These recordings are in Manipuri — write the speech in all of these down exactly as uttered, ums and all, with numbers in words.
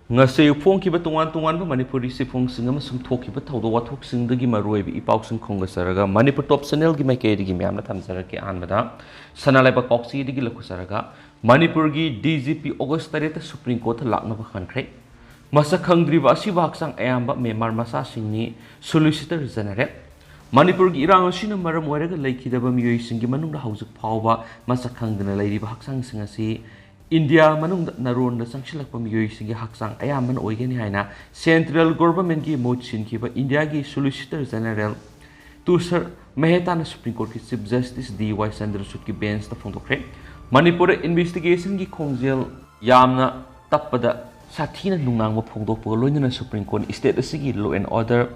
ꯉꯁꯤ ꯐꯣꯡꯈꯤꯕ ꯇꯣꯉꯥꯟ ꯇꯣꯉꯥꯟꯕ ꯃꯅꯤꯄꯨꯔꯤ ꯆꯦꯐꯣꯡꯁꯤꯡ ꯑꯃꯁꯨꯡ ꯊꯣꯛꯈꯤꯕ ꯊꯧꯗꯣꯛ ꯋꯥꯊꯣꯛꯁꯤꯡꯗꯒꯤ ꯃꯔꯨꯑꯣꯏꯕ ꯏ ꯄꯥꯎꯁꯤꯡ ꯈꯣꯝꯒꯠꯆꯔꯒ ꯃꯅꯤꯄꯨꯔ ꯇꯣꯞ ꯆꯦꯅꯦꯜꯒꯤ ꯃꯥꯏꯀꯩꯗꯒꯤ ꯃꯌꯥꯝꯅ ꯊꯝꯖꯔꯛꯀꯦ꯫ ꯑꯍꯥꯟꯕꯗ ꯁꯅꯥ ꯂꯩꯕꯥꯛ ꯄꯥꯎꯆꯦꯗꯒꯤ ꯂꯧꯈꯠꯆꯔꯒ ꯃꯅꯤꯄꯨꯔꯒꯤ ꯗꯤ ꯖꯤ ꯄꯤ ꯑꯣꯒꯁ ꯇꯔꯦꯠꯇ ꯁꯨꯄ꯭ꯔꯤꯝ ꯀꯣꯔꯠꯇ ꯂꯥꯛꯅꯕ ꯈꯟꯈ꯭ꯔꯦ꯫ ꯃꯁꯛ ꯈꯪꯗ꯭ꯔꯤꯕ ꯑꯁꯤꯕ ꯍꯛꯆꯥꯡ ꯑꯌꯥꯝꯕ ꯃ꯭ꯌꯥꯟꯃꯥꯔ ꯃꯆꯥꯁꯤꯡꯅꯤ, ꯁꯣꯂꯤꯁꯤꯇꯔ ꯖꯦꯅꯔꯦꯜ꯫ ꯃꯅꯤꯄꯨꯔꯒꯤ ꯏꯔꯥꯡ ꯑꯁꯤꯅ ꯃꯔꯝ ꯑꯣꯏꯔꯒ ꯂꯩꯈꯤꯗꯕ ꯃꯤꯑꯣꯏꯁꯤꯡꯒꯤ ꯃꯅꯨꯡꯗ ꯍꯧꯖꯤꯛ ꯐꯥꯎꯕ ꯃꯁꯛ ꯈꯪꯗꯅ ꯂꯩꯔꯤꯕ ꯍꯛꯆꯥꯡꯁꯤꯡ ꯑꯁꯤ ꯏꯟꯗꯤꯌꯥ ꯃꯅꯨꯡꯗ ꯅꯔꯣꯟꯗ ꯆꯪꯁꯤꯜꯂꯛꯄ ꯃꯤꯑꯣꯏꯁꯤꯡꯒꯤ ꯍꯛꯆꯥꯡ ꯑꯌꯥꯝꯕꯅ ꯑꯣꯏꯒꯅꯤ ꯍꯥꯏꯅ ꯁꯦꯟꯇ꯭ꯔꯦꯜ ꯒꯣꯚꯔꯟꯃꯦꯟꯠꯀꯤ ꯃꯍꯨꯠ ꯁꯤꯟꯈꯤꯕ ꯏꯟꯗꯤꯌꯥꯒꯤ ꯁꯣꯂꯤꯁꯤꯇꯔ ꯖꯦꯅꯔꯦꯜ ꯇꯨꯁꯔ ꯃꯦꯍꯇꯥꯅ ꯁꯨꯄ꯭ꯔꯤꯝ ꯀꯣꯔꯠꯀꯤ ꯆꯤꯐ ꯖꯁꯇꯤꯁ ꯗꯤ ꯋꯥꯏ ꯆꯟꯗ꯭ꯔꯆꯨꯗꯀꯤ ꯕꯦꯟꯁꯇ ꯐꯣꯡꯗꯣꯛꯈ꯭ꯔꯦ꯫ ꯃꯅꯤꯄꯨꯔꯗ ꯏꯟꯚꯦꯁꯇꯤꯒꯦꯁꯟꯒꯤ ꯈꯣꯡꯖꯦꯜ ꯌꯥꯝꯅ ꯇꯞꯄꯗ ꯁꯥꯊꯤꯅ ꯅꯨꯡꯅꯥꯡꯕ ꯐꯣꯡꯗꯣꯛꯄꯒ ꯂꯣꯏꯅꯅ ꯁꯨꯄ꯭ꯔꯤꯝ ꯀꯣꯔꯠꯅ ꯁ꯭ꯇꯦꯠ ꯑꯁꯤꯒꯤ law and order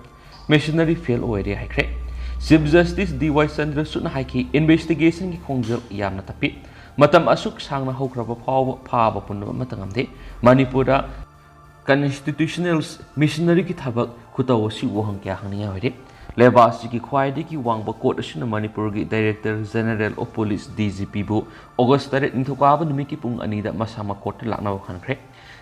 machinery fail ꯑꯣꯏꯔꯦ ꯍꯥꯏꯈ꯭ꯔꯦ꯫ ꯆꯤꯐ ꯖꯁꯇꯤꯁ ꯗꯤ ꯋꯥꯏ ꯆꯟꯗ꯭ꯔꯆꯨꯗꯅ ꯍꯥꯏꯈꯤ, ꯏꯟꯚꯦꯁꯇꯤꯒꯦꯁꯟꯒꯤ ꯈꯣꯡꯖꯦꯜ ꯌꯥꯝꯅ ꯇꯞꯄꯤ꯫ ꯃꯇꯝ ꯑꯁꯨꯛ ꯁꯥꯡꯅ ꯍꯧꯈ꯭ꯔꯕ ꯐꯥꯎꯕ ꯐꯥꯕ ꯄꯨꯟꯕ ꯑꯃꯠꯇ ꯉꯝꯗꯦ꯫ ꯃꯅꯤꯄꯨꯔꯗ ꯀꯟꯁꯇꯤꯇ꯭ꯌꯨꯁꯅꯦꯜ ꯃꯤꯁꯅꯔꯤꯒꯤ ꯊꯕꯛ ꯈꯨꯇꯧ ꯑꯁꯤ ꯋꯥꯍꯪ ꯀꯌꯥ ꯍꯪꯅꯤꯡꯉꯥꯏ ꯑꯣꯏꯔꯤ꯫ ꯂꯩꯕꯥꯛ ꯑꯁꯤꯒꯤ ꯈ꯭ꯋꯥꯏꯗꯒꯤ ꯋꯥꯡꯕ ꯀꯣꯔꯠ ꯑꯁꯤꯅ ꯃꯅꯤꯄꯨꯔꯒꯤ director general of police, D G ꯄꯤꯕꯨ ꯑꯣꯒꯁ ꯇꯔꯦꯠ ꯅꯤꯡꯊꯧꯀꯥꯕ ꯅꯨꯃꯤꯠꯀꯤ ꯄꯨꯡ ꯑꯅꯤꯗ ꯃꯁꯥꯃꯛ ꯀꯣꯔꯠꯇ ꯂꯥꯛꯅꯕ ꯈꯟꯈ꯭ꯔꯦ꯫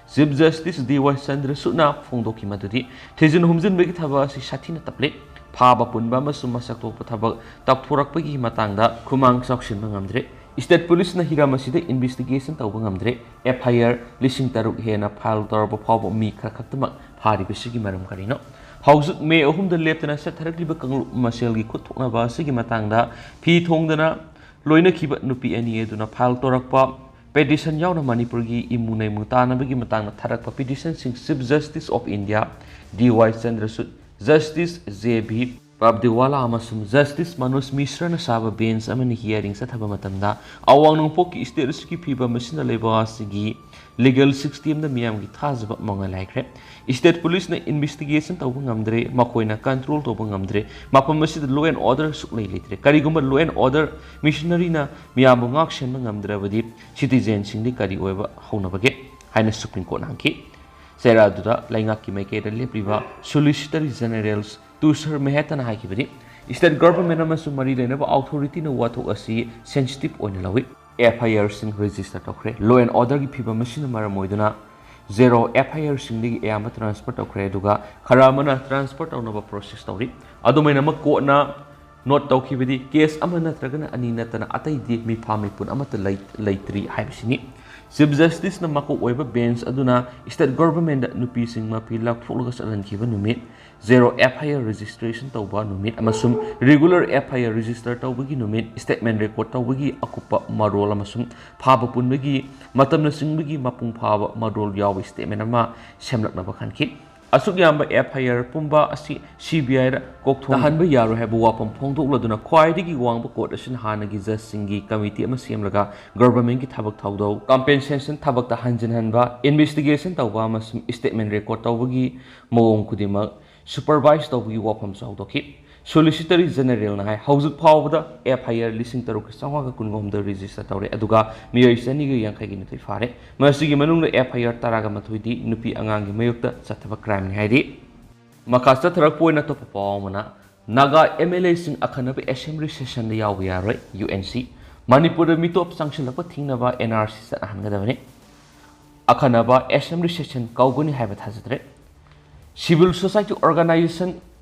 ꯆꯤꯐ ꯖꯁꯇꯤꯁ ꯗꯤ ꯋꯥꯏ ꯆꯟꯗ꯭ꯔꯆꯨꯗꯅ ꯐꯣꯡꯗꯣꯛꯈꯤ ꯃꯗꯨꯗꯤ ꯊꯤꯖꯤꯟ ꯍꯨꯝꯖꯤꯟꯕꯒꯤ ꯊꯕꯛ ꯑꯁꯤ ꯁꯥꯊꯤꯅ ꯇꯞꯂꯦ꯫ ꯐꯥꯕ ꯄꯨꯟꯕ ꯑꯃꯁꯨꯡ ꯃꯁꯛ ꯊꯣꯛꯄ ꯊꯕꯛ ꯇꯧꯊꯣꯔꯛꯄꯒꯤ ꯃꯇꯥꯡꯗ ꯈꯨꯃꯥꯡ ꯆꯥꯎꯁꯤꯟꯕ ꯉꯝꯗ꯭ꯔꯦ꯫ ꯁ꯭ꯇꯦꯠ ꯄꯨꯂꯤꯁꯅ ꯍꯤꯔꯝ ꯑꯁꯤꯗ ꯏꯟꯚꯦꯁꯇꯤꯒꯦꯁꯟ ꯇꯧꯕ ꯉꯝꯗ꯭ꯔꯦ꯫ ꯑꯦꯐ ꯑꯥꯏ ꯑꯥꯔ ꯂꯤꯁꯤꯡ ꯇꯔꯨꯛ ꯍꯦꯟꯅ ꯐꯥꯏꯜ ꯇꯧꯔꯕ ꯐꯥꯎꯕ ꯃꯤ ꯈꯔ ꯈꯛꯇꯃꯛ ꯐꯥꯔꯤꯕꯁꯤꯒꯤ ꯃꯔꯝ ꯀꯔꯤꯅꯣ? ꯍꯧꯖꯤꯛ ꯃꯦ ꯑꯍꯨꯝꯗ ꯂꯦꯞꯇꯅ ꯆꯠꯊꯔꯛꯂꯤꯕ ꯀꯥꯡꯂꯨꯞ ꯃꯁꯦꯜꯒꯤ ꯈꯨꯠ ꯊꯣꯛꯅꯕ ꯑꯁꯤꯒꯤ ꯃꯇꯥꯡꯗ ꯐꯤ ꯊꯣꯡꯗꯅ ꯂꯣꯏꯅꯈꯤꯕ ꯅꯨꯄꯤ ꯑꯅꯤ ꯑꯗꯨꯅ ꯐꯥꯏꯜ ꯇꯧꯔꯛꯄ ꯄꯦꯇꯤꯁꯟ ꯌꯥꯎꯅ ꯃꯅꯤꯄꯨꯔꯒꯤ ꯏꯃꯨ ꯅꯩꯃꯨ ꯇꯥꯅꯕꯒꯤ ꯃꯇꯥꯡꯗ ꯊꯥꯔꯛꯄ ꯄꯤꯇꯤꯁꯟꯁꯤꯡ chief justice of India D Y ꯆꯟꯗ꯭ꯔꯆꯨꯗ, ꯖꯁꯇꯤꯁ ꯖꯦ ꯚꯤ ꯄꯥꯞꯗꯤꯋꯥꯂꯥ ꯑꯃꯁꯨꯡ ꯖꯁꯇꯤꯁ ꯃꯅꯣꯖ ꯃꯤꯁ꯭ꯔꯅ ꯁꯥꯕ ꯕꯦꯟꯆ ꯑꯃꯅ ꯍꯤꯌꯥꯔꯤꯡ ꯆꯠꯊꯕ ꯃꯇꯝꯗ ꯑꯋꯥꯡ ꯅꯣꯡꯄꯣꯛꯀꯤ ꯁ꯭ꯇꯦꯠ ꯑꯁꯤꯒꯤ ꯐꯤꯕꯝ ꯑꯁꯤꯅ ꯂꯩꯕꯥꯛ ꯑꯁꯤꯒꯤ ꯂꯤꯒꯦꯜ ꯁꯤꯁꯇꯦꯝꯗ ꯃꯤꯌꯥꯝꯒꯤ ꯊꯥꯖꯕ ꯃꯥꯡꯍꯜꯂꯦ ꯍꯥꯏꯈ꯭ꯔꯦ꯫ ꯁ꯭ꯇꯦꯠ ꯄꯨꯂꯤꯁꯅ ꯏꯟꯚꯦꯁꯇꯤꯒꯦꯁꯟ ꯇꯧꯕ ꯉꯝꯗ꯭ꯔꯦ, ꯃꯈꯣꯏꯅ ꯀꯟꯇ꯭ꯔꯣꯜ ꯇꯧꯕ ꯉꯝꯗ꯭ꯔꯦ, ꯃꯐꯝ ꯑꯁꯤꯗ ꯂꯣ ꯑꯦꯟ ꯑꯣꯔꯗꯔ ꯁꯨꯛꯂꯩ ꯂꯩꯇ꯭ꯔꯦ꯫ ꯀꯔꯤꯒꯨꯝꯕ ꯂꯣ ꯑꯦꯟ ꯑꯣꯔꯗꯔ ꯃꯤꯁꯅꯔꯤꯅ ꯃꯤꯌꯥꯝꯕꯨ ꯉꯥꯛ ꯁꯦꯟꯕ ꯉꯝꯗ꯭ꯔꯕꯗꯤ ꯁꯤꯇꯤꯖꯦꯟꯁꯤꯡꯗꯤ ꯀꯔꯤ ꯑꯣꯏꯕ ꯍꯧꯅꯕꯒꯦ ꯍꯥꯏꯅ ꯁꯨꯄ꯭ꯔꯤꯝ ꯀꯣꯔꯠꯅ ꯍꯪꯈꯤ꯫ ꯆꯩꯔꯥ ꯑꯗꯨꯗ ꯂꯩꯉꯥꯛꯀꯤ ꯃꯥꯏꯀꯩꯗ ꯂꯦꯞꯂꯤꯕ ꯁꯣꯂꯤꯁꯤꯇꯔ ꯖꯦꯅꯔꯦꯜ ꯇꯨꯁꯔ ꯃꯦꯍꯇꯥꯅ ꯍꯥꯏꯈꯤꯕꯗꯤ, ꯁ꯭ꯇꯦꯠ ꯒꯚꯔꯟꯃꯦꯟꯠ ꯑꯃꯁꯨꯡ ꯃꯔꯤ ꯂꯩꯅꯕ ꯑꯣꯊꯣꯔꯤꯇꯤꯅ ꯋꯥꯊꯣꯛ ꯑꯁꯤ ꯁꯦꯟꯁꯤꯇꯤꯚ ꯑꯣꯏꯅ ꯂꯧꯏ꯫ ꯑꯦꯐ ꯑꯥꯏ ꯑꯥꯔꯁꯤꯡ ꯔꯦꯖꯤꯁꯇꯔ ꯇꯧꯈ꯭ꯔꯦ꯫ ꯂꯣ ꯑꯦꯟ ꯑꯣꯔꯗꯔꯒꯤ ꯐꯤꯕꯝ ꯑꯁꯤꯅ ꯃꯔꯝ ꯑꯣꯏꯗꯨꯅ ꯖꯦꯔꯣ ꯑꯦꯐ ꯑꯥꯏ ꯑꯥꯔꯁꯤꯡꯗꯒꯤ ꯑꯌꯥꯝꯕ ꯇ꯭ꯔꯥꯟꯁꯐꯔ ꯇꯧꯈ꯭ꯔꯦ, ꯑꯗꯨꯒ ꯈꯔ ꯑꯃꯅ ꯇ꯭ꯔꯥꯟꯁꯐꯔ ꯇꯧꯅꯕ ꯄ꯭ꯔꯣꯁꯦꯁ ꯇꯧꯔꯤ꯫ ꯑꯗꯨꯃꯥꯏꯅꯃꯛ ꯀꯣꯔꯠꯅ ꯅꯣꯠ ꯇꯧꯈꯤꯕꯗꯤ ꯀꯦꯁ ꯑꯃ ꯅꯠꯇ꯭ꯔꯒꯅ ꯑꯅꯤ ꯅꯠꯇꯅ ꯑꯇꯩꯗꯤ ꯃꯤꯐꯥ ꯃꯤꯄꯨꯟ ꯑꯃꯠꯇ ꯂꯩ-, ꯂꯩꯇ꯭ꯔꯤ ꯍꯥꯏꯕꯁꯤꯅꯤ꯫ ꯆꯤꯐ ꯖꯁꯇꯤꯁꯅ ꯃꯀꯣꯛ ꯑꯣꯏꯕ ꯕꯦꯟꯆ ꯑꯗꯨꯅ ꯁ꯭ꯇꯦꯠ ꯒꯣꯚꯔꯟꯃꯦꯟꯠꯇ ꯅꯨꯄꯤꯁꯤꯡ ꯃꯐꯤ ꯂꯧꯊꯣꯛꯂꯒ ꯆꯠꯍꯟꯈꯤꯕ ꯅꯨꯃꯤꯠ, ꯖꯦꯔꯣ ꯑꯦꯐ ꯑꯥꯏ ꯑꯥꯔ ꯔꯦꯖꯤꯁꯇ꯭ꯔꯦꯁꯟ ꯇꯧꯕ ꯅꯨꯃꯤꯠ ꯑꯃꯁꯨꯡ ꯔꯤꯒꯨꯂꯔ ꯑꯦꯐ ꯑꯥꯏ ꯑꯥꯔ ꯔꯦꯖꯤꯁꯇꯔ ꯇꯧꯕꯒꯤ ꯅꯨꯃꯤꯠ, ꯁ꯭ꯇꯦꯠꯃꯦꯟꯠ ꯔꯦꯀꯣꯔꯗ ꯇꯧꯕꯒꯤ ꯑꯀꯨꯞꯄ ꯃꯔꯣꯜ ꯑꯃꯁꯨꯡ ꯐꯥꯕ ꯄꯨꯟꯕꯒꯤ ꯃꯇꯝꯅꯆꯤꯡꯕꯒꯤ ꯃꯄꯨꯡ ꯐꯥꯕ ꯃꯔꯣꯜ ꯌꯥꯎꯕ ꯁ꯭ꯇꯦꯠꯃꯦꯟꯠ ꯑꯃ ꯁꯦꯝꯂꯛꯅꯕ ꯈꯟꯈꯤ꯫ ꯑꯁꯨꯛ ꯌꯥꯝꯕ ꯑꯦꯐ ꯑꯥꯏ ꯑꯥꯔ ꯄꯨꯝꯕ ꯑꯁꯤ ꯁꯤ ꯕꯤ ꯑꯥꯏꯗ ꯀꯣꯛꯊꯣꯡ ꯇꯥꯍꯟꯕ ꯌꯥꯔꯣꯏ ꯍꯥꯏꯕ ꯋꯥꯐꯝ ꯐꯣꯡꯗꯣꯛꯂꯗꯨꯅ ꯈ꯭ꯋꯥꯏꯗꯒꯤ ꯋꯥꯡꯕ ꯀꯣꯔꯠ ꯑꯁꯤꯅ ꯍꯥꯟꯅꯒꯤ ꯖꯖꯁꯤꯡꯒꯤ ꯀꯃꯤꯇꯤ ꯑꯃ ꯁꯦꯝꯂꯒ ꯒꯚꯔꯟꯃꯦꯟꯠꯀꯤ ꯊꯕꯛ ꯊꯧꯗꯧ, ꯀꯝꯄꯦꯟꯁꯦꯁꯟ ꯊꯕꯛꯇ ꯍꯟꯖꯤꯟꯍꯟꯕ, ꯏꯟꯚꯦꯁꯇꯤꯒꯦꯁꯟ ꯇꯧꯕ ꯑꯃꯁꯨꯡ ꯁ꯭ꯇꯦꯠꯃꯦꯟꯠ ꯔꯦꯀꯣꯔꯗ ꯇꯧꯕꯒꯤ ꯃꯑꯣꯡ ꯈꯨꯗꯤꯡꯃꯛ ꯁꯨꯄꯔꯚꯥꯏꯖ ꯇꯧꯕꯒꯤ ꯋꯥꯐꯝꯁꯨ ꯍꯧꯗꯣꯛꯈꯤ꯫ ꯁꯣꯂꯤꯁꯤꯇꯔꯤ ꯖꯦꯅꯔꯦꯜꯅ ꯍꯥꯏ, ꯍꯧꯖꯤꯛ ꯐꯥꯎꯕꯗ ꯑꯦꯐ ꯑꯥꯏ ꯑꯥꯔ ꯂꯤꯁꯤꯡ ꯇꯔꯨꯛꯀ ꯆꯥꯝꯃꯉꯥꯒ ꯀꯨꯟꯒ ꯍꯨꯝꯗꯣꯏ ꯔꯦꯖꯤꯁꯇꯔ ꯇꯧꯔꯦ, ꯑꯗꯨꯒ ꯃꯤꯑꯣꯏ ꯆꯅꯤꯒ ꯌꯥꯡꯈꯩꯒꯤ ꯅꯤꯊꯣꯏ ꯐꯥꯔꯦ꯫ ꯃꯁꯤꯒꯤ ꯃꯅꯨꯡꯗ ꯑꯦꯐ ꯑꯥꯏ ꯑꯥꯔ ꯇꯔꯥꯒ ꯃꯥꯊꯣꯏꯗꯤ ꯅꯨꯄꯤ ꯑꯉꯥꯡꯒꯤ ꯃꯥꯌꯣꯛꯇ ꯆꯠꯊꯕ ꯀ꯭ꯔꯥꯏꯝꯅꯤ ꯍꯥꯏꯔꯤ꯫ ꯃꯈꯥ ꯆꯠꯊꯔꯛꯄ ꯑꯣꯏꯅ ꯑꯇꯣꯞꯄ ꯄꯥꯎ ꯑꯃꯅ, ꯅꯥꯒꯥ ꯑꯦꯝ ꯑꯦꯜ ꯑꯦꯁꯤꯡ ꯑꯈꯟꯅꯕ ꯑꯦꯁꯦꯝꯕ꯭ꯂꯤ ꯁꯦꯁꯟꯗ ꯌꯥꯎꯕ ꯌꯥꯔꯣꯏ, ꯌꯨ ꯑꯦꯟ ꯁꯤ꯫ ꯃꯅꯤꯄꯨꯔꯗ ꯃꯤꯇꯣꯞ ꯆꯪꯁꯤꯜꯂꯛꯄ ꯊꯤꯡꯅꯕ ꯑꯦꯟ ꯑꯥꯔ ꯁꯤ ꯆꯠꯅꯍꯟꯒꯗꯕꯅꯤ꯫ ꯑꯈꯟꯅꯕ ꯑꯦꯁꯦꯝꯕ꯭ꯂꯤ ꯁꯦꯁꯟ ꯀꯧꯒꯅꯤ ꯍꯥꯏꯕ ꯊꯥꯖꯗ꯭ꯔꯦ꯫ Civil society organisation,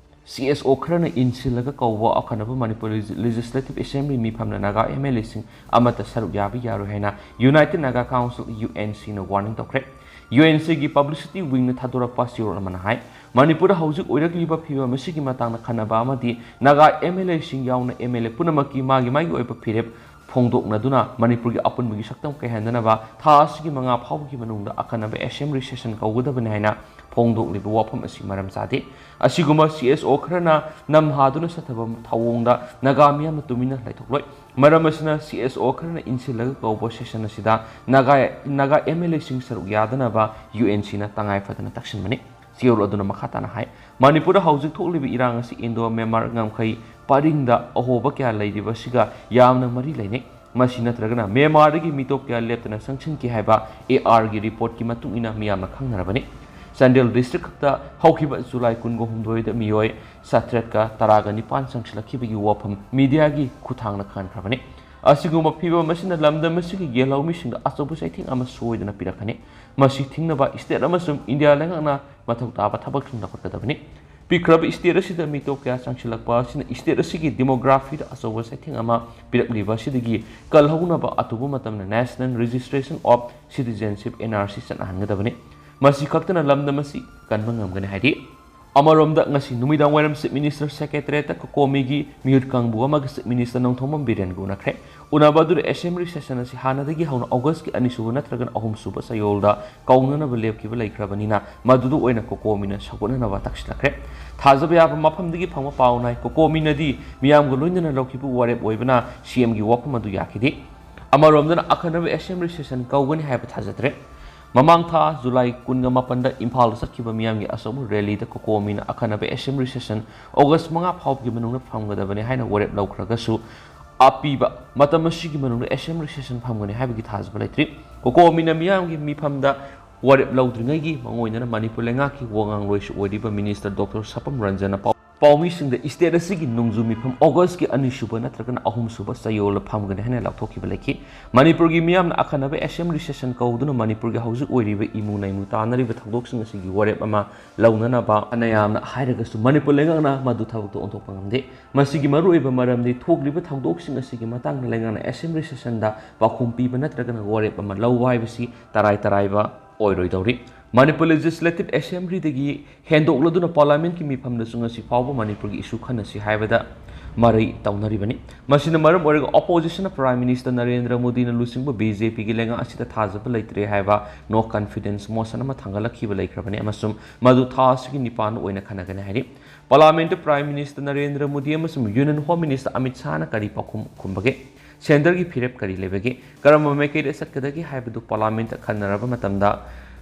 C S ꯑꯣ, ꯈꯔꯅ ꯏꯟꯁꯤꯜꯂꯒ ꯀꯧꯕ ꯑꯈꯟꯅꯕ ꯃꯅꯤꯄꯨꯔ ꯂꯦꯖꯤꯁꯂꯦꯇꯤꯚ ꯑꯦꯁꯦꯝꯕ꯭ꯂꯤ ꯃꯤꯐꯝꯅ ꯅꯥꯒꯥ ꯑꯦꯝ ꯑꯦꯜ ꯑꯦꯁꯤꯡ ꯑꯃꯠꯇ ꯁꯔꯨꯛ ꯌꯥꯕ ꯌꯥꯔꯣꯏ ꯍꯥꯏꯅ United Naga Council, U N ꯁꯤꯅ ꯋꯥꯔꯅꯤꯡ ꯇꯧꯈ꯭ꯔꯦ꯫ ꯌꯨ ꯑꯦꯟ ꯁꯤꯒꯤ ꯄꯕ꯭ꯂꯤꯁꯤꯇꯤ ꯋꯤꯡꯅ ꯊꯥꯗꯣꯔꯛꯄ ꯆꯦꯔꯣꯜ ꯑꯃꯅ ꯍꯥꯏ, ꯃꯅꯤꯄꯨꯔꯗ ꯍꯧꯖꯤꯛ ꯑꯣꯏꯔꯛꯂꯤꯕ ꯐꯤꯕꯝ ꯑꯁꯤꯒꯤ ꯃꯇꯥꯡꯗ ꯈꯟꯅꯕ ꯑꯃꯗꯤ ꯅꯥꯒꯥ ꯑꯦꯝ ꯑꯦꯜ ꯑꯦꯁꯤꯡ ꯌꯥꯎꯅ ꯑꯦꯝ ꯑꯦꯜ ꯑꯦ ꯄꯨꯝꯅꯃꯛꯀꯤ ꯃꯥꯒꯤ ꯃꯥꯒꯤ ꯑꯣꯏꯕ ꯐꯤꯔꯦꯞ ꯐꯣꯡꯗꯣꯛꯅꯗꯨꯅ ꯃꯅꯤꯄꯨꯔꯒꯤ ꯑꯄꯨꯟꯕꯒꯤ ꯁꯛꯇꯝ ꯀꯥꯏꯍꯟꯗꯅꯕ ꯊꯥ ꯑꯁꯤꯒꯤ ꯃꯉꯥ ꯐꯥꯎꯕꯒꯤ ꯃꯅꯨꯡꯗ ꯑꯈꯟꯅꯕ ꯑꯦꯁꯦꯝꯕ꯭ꯂꯤ ꯁꯦꯁꯟ ꯀꯧꯒꯗꯕꯅꯤ ꯍꯥꯏꯅ ꯐꯣꯡꯗꯣꯛꯂꯤꯕ ꯋꯥꯐꯝ ꯑꯁꯤ ꯃꯔꯝ ꯆꯥꯗꯦ꯫ ꯑꯁꯤꯒꯨꯝꯕ ꯁꯤ ꯑꯦꯁ ꯑꯣ ꯈꯔꯅ ꯅꯝꯍꯥꯗꯨꯅ ꯆꯠꯊꯕ ꯊꯧꯑꯣꯡꯗ ꯅꯥꯒꯥ ꯃꯤꯌꯥꯝꯅ ꯇꯨꯃꯤꯟꯅ ꯂꯩꯊꯣꯛꯂꯣꯏ꯫ ꯃꯔꯝ ꯑꯁꯤꯅ ꯁꯤ ꯑꯦꯁ ꯑꯣ ꯈꯔꯅ ꯏꯟꯁꯤꯜꯂꯒ ꯀꯧꯕ ꯁꯦꯁꯟ ꯑꯁꯤꯗ ꯅꯥꯒꯥ, ꯅꯥꯒꯥ ꯑꯦꯝ ꯑꯦꯜ ꯑꯦꯁꯤꯡ ꯁꯔꯨꯛ ꯌꯥꯗꯅꯕ ꯌꯨ ꯑꯦꯟ ꯁꯤꯅ ꯇꯉꯥꯏ ꯐꯗꯅ ꯇꯛꯁꯤꯟꯕꯅꯤ꯫ ꯆꯦꯔꯣꯜ ꯑꯗꯨꯅ ꯃꯈꯥ ꯇꯥꯅ ꯍꯥꯏ, ꯃꯅꯤꯄꯨꯔꯗ ꯍꯧꯖꯤꯛ ꯊꯣꯛꯂꯤꯕ ꯏꯔꯥꯡ ꯑꯁꯤ ꯏꯟꯗꯣ ꯃ꯭ꯌꯥꯟꯃꯥꯔ ꯉꯝꯈꯩ ꯄꯔꯤꯡꯗ ꯑꯍꯣꯕ ꯀꯌꯥ ꯂꯩꯔꯤꯕ ꯑꯁꯤꯒ ꯌꯥꯝꯅ ꯃꯔꯤ ꯂꯩꯅꯩ꯫ ꯃꯁꯤ ꯅꯠꯇ꯭ꯔꯒꯅ ꯃ꯭ꯌꯥꯟꯃꯥꯔꯗꯒꯤ ꯃꯤꯇꯣꯞ ꯀꯌꯥ ꯂꯦꯞꯇꯅ ꯆꯪꯁꯤꯟꯈꯤ ꯍꯥꯏꯕ ꯑꯦ ꯑꯥꯔꯒꯤ ꯔꯤꯄꯣꯔꯠꯀꯤ ꯃꯇꯨꯡ ꯏꯟꯅ ꯃꯤꯌꯥꯝꯅ ꯈꯪꯅꯔꯕꯅꯤ꯫ ꯆꯥꯟꯗꯦꯜ ꯗꯤꯁꯇ꯭ꯔꯤꯛ ꯈꯛꯇ ꯍꯧꯈꯤꯕ ꯖꯨꯂꯥꯏ ꯀꯨꯟꯒ ꯍꯨꯝꯗꯣꯏꯗ ꯃꯤꯑꯣꯏ ꯆꯥꯇ꯭ꯔꯦꯠꯀ ꯇꯔꯥꯒ ꯅꯤꯄꯥꯟ ꯆꯪꯁꯤꯜꯂꯛꯈꯤꯕꯒꯤ ꯋꯥꯐꯝ ꯃꯤꯗꯤꯌꯥꯒꯤ ꯈꯨꯠꯊꯥꯡꯅ ꯈꯪꯍꯟꯈ꯭ꯔꯕꯅꯤ꯫ ꯑꯁꯤꯒꯨꯝꯕ ꯐꯤꯚꯝ ꯑꯁꯤꯅ ꯂꯝꯗꯝ ꯑꯁꯤꯒꯤ ꯌꯦꯜꯍꯧꯃꯤꯁꯤꯡꯗ ꯑꯆꯧꯕ ꯆꯩꯊꯦꯡ ꯑꯃ ꯁꯣꯏꯗꯅ ꯄꯤꯔꯛꯀꯅꯤ꯫ ꯃꯁꯤ ꯊꯤꯡꯅꯕ state ꯑꯃꯁꯨꯡ ꯏꯟꯗꯤꯌꯥ ꯂꯩꯉꯥꯛꯅ ꯃꯊꯧ ꯇꯥꯕ ꯊꯕꯛꯁꯤꯡ ꯂꯧꯈꯠꯀꯗꯕꯅꯤ꯫ ꯄꯤꯛꯈ꯭ꯔꯕ state ꯑꯁꯤꯗ ꯃꯤꯇꯣꯞ ꯀꯌꯥ ꯆꯪꯁꯤꯜꯂꯛꯄ ꯑꯁꯤꯅ state ꯑꯁꯤꯒꯤ demographyꯗ ꯑꯆꯧꯕ ꯆꯩꯊꯦꯡ ꯑꯃ ꯄꯤꯔꯛꯂꯤꯕ ꯑꯁꯤꯗꯒꯤ ꯀꯜꯍꯧꯅꯕ ꯑꯊꯨꯕ ꯃꯇꯝꯗ National Registration of Citizenship, N R C, ꯆꯠꯅꯍꯟꯒꯗꯕꯅꯤ꯫ ꯃꯁꯤ ꯈꯛꯇꯅ ꯂꯝꯗꯝ ꯑꯁꯤ ꯀꯟꯕ ꯉꯝꯒꯅꯤ ꯍꯥꯏꯔꯤ꯫ ꯑꯃꯔꯣꯝꯗ, ꯉꯁꯤ ꯅꯨꯃꯤꯗꯥꯡ ꯋꯥꯏꯔꯝ Chief Minister Secretariatꯇ ꯀꯣꯀꯣꯃꯤꯒꯤ ꯃꯤꯍꯨꯠ ꯀꯥꯡꯕꯨ ꯑꯃꯒ Chief Minister ꯅꯣꯡꯊꯣꯝꯕꯝ ꯕꯤꯔꯦꯟꯒ ꯎꯅꯈ꯭ꯔꯦ꯫ ꯎꯅꯕ ꯑꯗꯨꯗ Assembly session ꯑꯁꯤ ꯍꯥꯟꯅꯗꯒꯤ ꯍꯧꯅ Augustꯀꯤ ꯑꯅꯤꯁꯨꯕ ꯅꯠꯇ꯭ꯔꯒꯅ ꯑꯍꯨꯝꯁꯨꯕ ꯆꯌꯣꯜꯗ ꯀꯧꯅꯅꯕ ꯂꯦꯞꯈꯤꯕ ꯂꯩꯈ꯭ꯔꯕꯅꯤꯅ, ꯃꯗꯨꯗ ꯑꯣꯏꯅ ꯀꯣꯀꯣꯃꯤꯅ ꯁꯧꯒꯠꯅꯅꯕ ꯇꯛꯁꯤꯜꯂꯛꯈ꯭ꯔꯦ꯫ ꯊꯥꯖꯕ ꯌꯥꯕ ꯃꯐꯝꯗꯒꯤ ꯐꯪꯕ ꯄꯥꯎꯅ ꯍꯥꯏ, ꯀꯣꯀꯣꯃꯤꯅꯗꯤ ꯃꯤꯌꯥꯝꯒ ꯂꯣꯏꯅꯅ ꯂꯧꯈꯤꯕ ꯋꯥꯔꯦꯞ ꯑꯣꯏꯕꯅ CMꯒꯤ ꯋꯥꯐꯝ ꯑꯗꯨ ꯌꯥꯈꯤꯗꯦ꯫ ꯑꯃꯔꯣꯝꯗꯅ, ꯑꯈꯟꯅꯕ Assembly session ꯀꯧꯒꯅꯤ ꯍꯥꯏꯕ ꯊꯥꯖꯗ꯭ꯔꯦ꯫ ꯃꯃꯥꯡ ꯊꯥ July ꯀꯨꯟꯒ ꯃꯥꯄꯟꯗ ꯏꯝꯐꯥꯜꯗ ꯆꯠꯈꯤꯕ ꯃꯤꯌꯥꯝꯒꯤ ꯑꯆꯧꯕ rallyꯗ ꯀꯣꯀꯣꯃꯤꯅ ꯑꯈꯟꯅꯕ Assembly session August ꯃꯉꯥ ꯐꯥꯎꯕꯒꯤ ꯃꯅꯨꯡꯗ ꯐꯝꯒꯗꯕꯅꯤ ꯍꯥꯏꯅ ꯋꯥꯔꯦꯞ ꯂꯧꯈ꯭ꯔꯒꯁꯨ, ꯑꯄꯤꯕ ꯃꯇꯝ ꯑꯁꯤꯒꯤ ꯃꯅꯨꯡꯗ Assembly session ꯐꯝꯒꯅꯤ ꯍꯥꯏꯕꯒꯤ ꯊꯥꯖꯕ ꯂꯩꯇ꯭ꯔꯤ꯫ ꯀꯣꯀꯣꯃꯤꯅ ꯃꯤꯌꯥꯝꯒꯤ ꯃꯤꯐꯝꯗ ꯋꯥꯔꯦꯞ ꯂꯧꯗ꯭ꯔꯤꯉꯩꯒꯤ ꯃꯥꯡꯑꯣꯏꯅꯅ ꯃꯅꯤꯄꯨꯔ ꯂꯩꯉꯥꯛꯀꯤ ꯋꯥ ꯉꯥꯡꯂꯣꯏꯁꯨ ꯑꯣꯏꯔꯤꯕ Minister Doctor ꯁꯄꯝ ꯔꯟꯖꯟꯅ ꯄꯥꯎ ꯄꯥꯎꯃꯤꯁꯤꯡꯗ state ꯑꯁꯤꯒꯤ ꯅꯣꯡꯖꯨ ꯃꯤꯐꯝ Augustꯀꯤ ꯑꯅꯤꯁꯨꯕ ꯅꯠꯇ꯭ꯔꯒꯅ ꯑꯍꯨꯝꯁꯨꯕ ꯆꯌꯣꯜꯗ ꯐꯝꯒꯅꯤ ꯍꯥꯏꯅ ꯂꯥꯎꯊꯣꯛꯈꯤꯕ ꯂꯩꯈꯤ꯫ ꯃꯅꯤꯄꯨꯔꯒꯤ ꯃꯤꯌꯥꯝꯅ ꯑꯈꯟꯅꯕ Assembly session ꯀꯧꯗꯨꯅ ꯃꯅꯤꯄꯨꯔꯒꯤ ꯍꯧꯖꯤꯛ ꯑꯣꯏꯔꯤꯕ ꯏꯃꯨ ꯅꯩꯃꯨ ꯇꯥꯅꯔꯤꯕ ꯊꯧꯗꯣꯛꯁꯤꯡ ꯑꯁꯤꯒꯤ ꯋꯥꯔꯦꯞ ꯑꯃ ꯂꯧꯅꯅꯕ ꯐꯅ ꯌꯥꯝꯅ ꯍꯥꯏꯔꯒꯁꯨ ꯃꯅꯤꯄꯨꯔ ꯂꯩꯉꯥꯛꯅ ꯃꯗꯨ ꯊꯕꯛꯇ ꯑꯣꯟꯊꯣꯛꯄ ꯉꯝꯗꯦ꯫ ꯃꯁꯤꯒꯤ ꯃꯔꯨꯑꯣꯏꯕ ꯃꯔꯝꯗꯤ ꯊꯣꯛꯂꯤꯕ ꯊꯧꯗꯣꯛꯁꯤꯡ ꯑꯁꯤꯒꯤ ꯃꯇꯥꯡꯗ ꯂꯩꯉꯥꯛꯅ Assembly sessionꯗ ꯄꯥꯎꯈꯨꯝ ꯄꯤꯕ ꯅꯠꯇ꯭ꯔꯒꯅ ꯋꯥꯔꯦꯞ ꯑꯃ ꯂꯧꯕ ꯍꯥꯏꯕꯁꯤ ꯇꯔꯥꯏ ꯇꯔꯥꯏꯕ ꯑꯣꯏꯔꯣꯏꯗꯧꯔꯤ꯫ ꯃꯅꯤꯄꯨꯔ Legislative Assemblyꯗꯒꯤ ꯍꯦꯟꯗꯣꯛꯂꯗꯨꯅ Parliamentꯀꯤ ꯃꯤꯐꯝꯗꯁꯨ ꯉꯁꯤ ꯐꯥꯎꯕ ꯃꯅꯤꯄꯨꯔꯒꯤ issue ꯈꯟꯅꯁꯤ ꯍꯥꯏꯕꯗ ꯃꯔꯩ ꯇꯧꯅꯔꯤꯕꯅꯤ꯫ ꯃꯁꯤꯅ ꯃꯔꯝ ꯑꯣꯏꯔꯒ oppositionꯅ Prime Minister ꯅꯔꯦꯟꯗ꯭ꯔ ꯃꯣꯗꯤꯅ ꯂꯨꯆꯤꯡꯕ BJPꯒꯤ ꯂꯩꯉꯥꯛ ꯑꯁꯤꯗ ꯊꯥꯖꯕ ꯂꯩꯇ꯭ꯔꯦ ꯍꯥꯏꯕ no confidence motion ꯑꯃ ꯊꯥꯡꯒꯠꯂꯛꯈꯤꯕ ꯂꯩꯈ꯭ꯔꯕꯅꯤ ꯑꯃꯁꯨꯡ ꯃꯗꯨ ꯊꯥ ꯑꯁꯤꯒꯤ ꯅꯤꯄꯥꯟꯗ ꯑꯣꯏꯅ ꯈꯟꯅꯒꯅꯤ ꯍꯥꯏꯔꯤ꯫ Parliamentꯇ Prime Minister ꯅꯔꯦꯟꯗ꯭ꯔ ꯃꯣꯗꯤ ꯑꯃꯁꯨꯡ Union Home Minister ꯑꯃꯤꯠ ꯁꯥꯍꯅ ꯀꯔꯤ ꯄꯥꯎꯈꯨꯝ ꯈꯨꯝꯕꯒꯦ? Centreꯒꯤ ꯐꯤꯔꯦꯞ ꯀꯔꯤ ꯂꯩꯕꯒꯦ? ꯀꯔꯝꯕ ꯃꯥꯏꯀꯩꯗ ꯆꯠꯀꯗꯒꯦ ꯍꯥꯏꯕꯗꯨ Parliamentꯇ ꯈꯟꯅꯔꯕ ꯃꯇꯝꯗ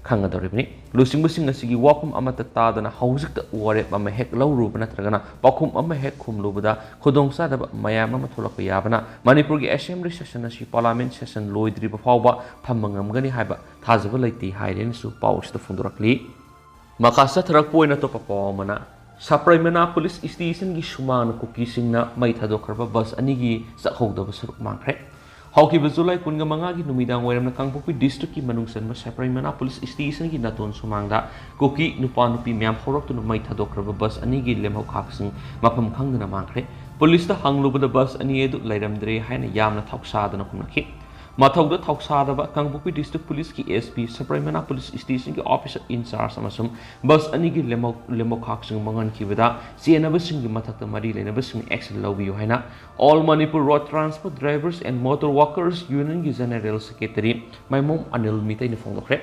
ꯈꯪꯒꯗꯧꯔꯤꯕꯅꯤ꯫ ꯂꯨꯆꯤꯡꯕꯁꯤꯡ ꯑꯁꯤꯒꯤ ꯋꯥꯐꯝ ꯑꯃꯠꯇ ꯇꯥꯗꯅ ꯍꯧꯖꯤꯛꯇ ꯋꯥꯔꯦꯞ ꯑꯃ ꯍꯦꯛ ꯂꯧꯔꯨꯕ ꯅꯠꯇ꯭ꯔꯒꯅ ꯄꯥꯎꯈꯨꯝ ꯑꯃ ꯍꯦꯛ ꯈꯨꯝꯂꯨꯕꯗ ꯈꯨꯗꯣꯡꯆꯥꯗꯕ ꯃꯌꯥꯝ ꯑꯃ ꯊꯣꯛꯂꯛꯄ ꯌꯥꯕꯅ ꯃꯅꯤꯄꯨꯔꯒꯤ Assembly session ꯑꯁꯤ Parliament session ꯂꯣꯏꯗ꯭ꯔꯤꯕ ꯐꯥꯎꯕ ꯐꯝꯕ ꯉꯝꯒꯅꯤ ꯍꯥꯏꯕ ꯊꯥꯖꯕ ꯂꯩꯇꯦ ꯍꯥꯏꯔꯦꯅꯁꯨ ꯄꯥꯎ ꯑꯁꯤꯗ ꯐꯣꯡꯗꯣꯔꯛꯂꯤ꯫ ꯃꯈꯥ ꯆꯠꯊꯔꯛꯄ ꯑꯣꯏꯅ ꯑꯇꯣꯞꯄ ꯄꯥꯎ ꯑꯃꯅ, ꯁꯄ꯭ꯔꯩꯃꯅꯥ ꯄꯨꯂꯤꯁ ꯁ꯭ꯇꯦꯁꯟꯒꯤ ꯁꯨꯃꯥꯡꯅ ꯀꯨꯀꯤꯁꯤꯡꯅ ꯃꯩ ꯊꯥꯗꯣꯛꯈ꯭ꯔꯕ ꯕꯁ ꯑꯅꯤꯒꯤ ꯆꯥꯛꯍꯧꯗꯕ ꯁꯔꯨꯛ ꯃꯥꯡꯈ꯭ꯔꯦ꯫ ꯍꯧꯈꯤꯕ ꯖꯨꯂꯥꯏ ꯀꯨꯟꯒ ꯃꯉꯥꯒꯤ ꯅꯨꯃꯤꯗꯥꯡ ꯋꯥꯏꯔꯝꯅ ꯀꯥꯡꯄꯣꯛꯄꯤ ꯗꯤꯁꯇ꯭ꯔꯤꯛꯀꯤ ꯃꯅꯨꯡ ꯆꯟꯕ ꯁꯄ꯭ꯔꯩꯃꯅꯥ ꯄꯨꯂꯤꯁ ꯁ꯭ꯇꯦꯁꯟꯒꯤ ꯅꯥꯇꯣꯟ ꯁꯨꯃꯥꯡꯗ ꯀꯨꯀꯤ ꯅꯨꯄꯥ ꯅꯨꯄꯤ ꯃꯌꯥꯝ ꯍꯧꯔꯛꯇꯨꯅ ꯃꯩ ꯊꯥꯗꯣꯛꯈ꯭ꯔꯕ ꯕꯁ ꯑꯅꯤꯒꯤ ꯂꯦꯝꯍꯧꯈꯥꯛꯁꯤꯡ ꯃꯐꯝ ꯈꯪꯗꯅ ꯃꯥꯡꯈ꯭ꯔꯦ꯫ ꯄꯨꯂꯤꯁꯇ ꯍꯪꯂꯨꯕꯗ ꯕꯁ ꯑꯅꯤ ꯑꯗꯨ ꯂꯩꯔꯝꯗ꯭ꯔꯦ ꯍꯥꯏꯅ ꯌꯥꯝꯅ ꯊꯧꯁꯥꯗꯅ ꯈꯨꯝꯂꯛꯈꯤ꯫ ꯃꯊꯧꯗ ꯊꯧꯁꯥꯗꯕ ꯀꯥꯡꯄꯣꯛꯄꯤ ꯗꯤꯁꯇ꯭ꯔꯤꯛ ꯄꯨꯂꯤꯁꯀꯤ SP, ꯁꯄ꯭ꯔꯩꯃꯅꯥ ꯄꯨꯂꯤꯁ ꯁ꯭ꯇꯦꯁꯟꯒꯤ ꯑꯣꯐꯤꯁꯔ ꯏꯟꯆꯥꯔꯖ ꯑꯃꯁꯨꯡ ꯕꯁ ꯑꯅꯤꯒꯤ ꯂꯦꯝꯍꯧ-, ꯂꯦꯝꯍꯧꯈꯥꯛꯁꯤꯡ ꯃꯥꯡꯍꯟꯈꯤꯕꯗ ꯆꯦꯟꯅꯕꯁꯤꯡꯒꯤ ꯃꯊꯛꯇ ꯃꯔꯤ ꯂꯩꯅꯕꯁꯤꯡ action ꯂꯧꯕꯤꯌꯨ ꯍꯥꯏꯅ All Manipur Road Transport Drivers and Motor Workers Union ꯒꯤ General Secretary ꯃꯥꯏꯃꯣꯝ ꯑꯅꯤꯜ ꯃꯤꯇꯩꯅ ꯐꯣꯡꯗꯣꯛꯈ꯭ꯔꯦ꯫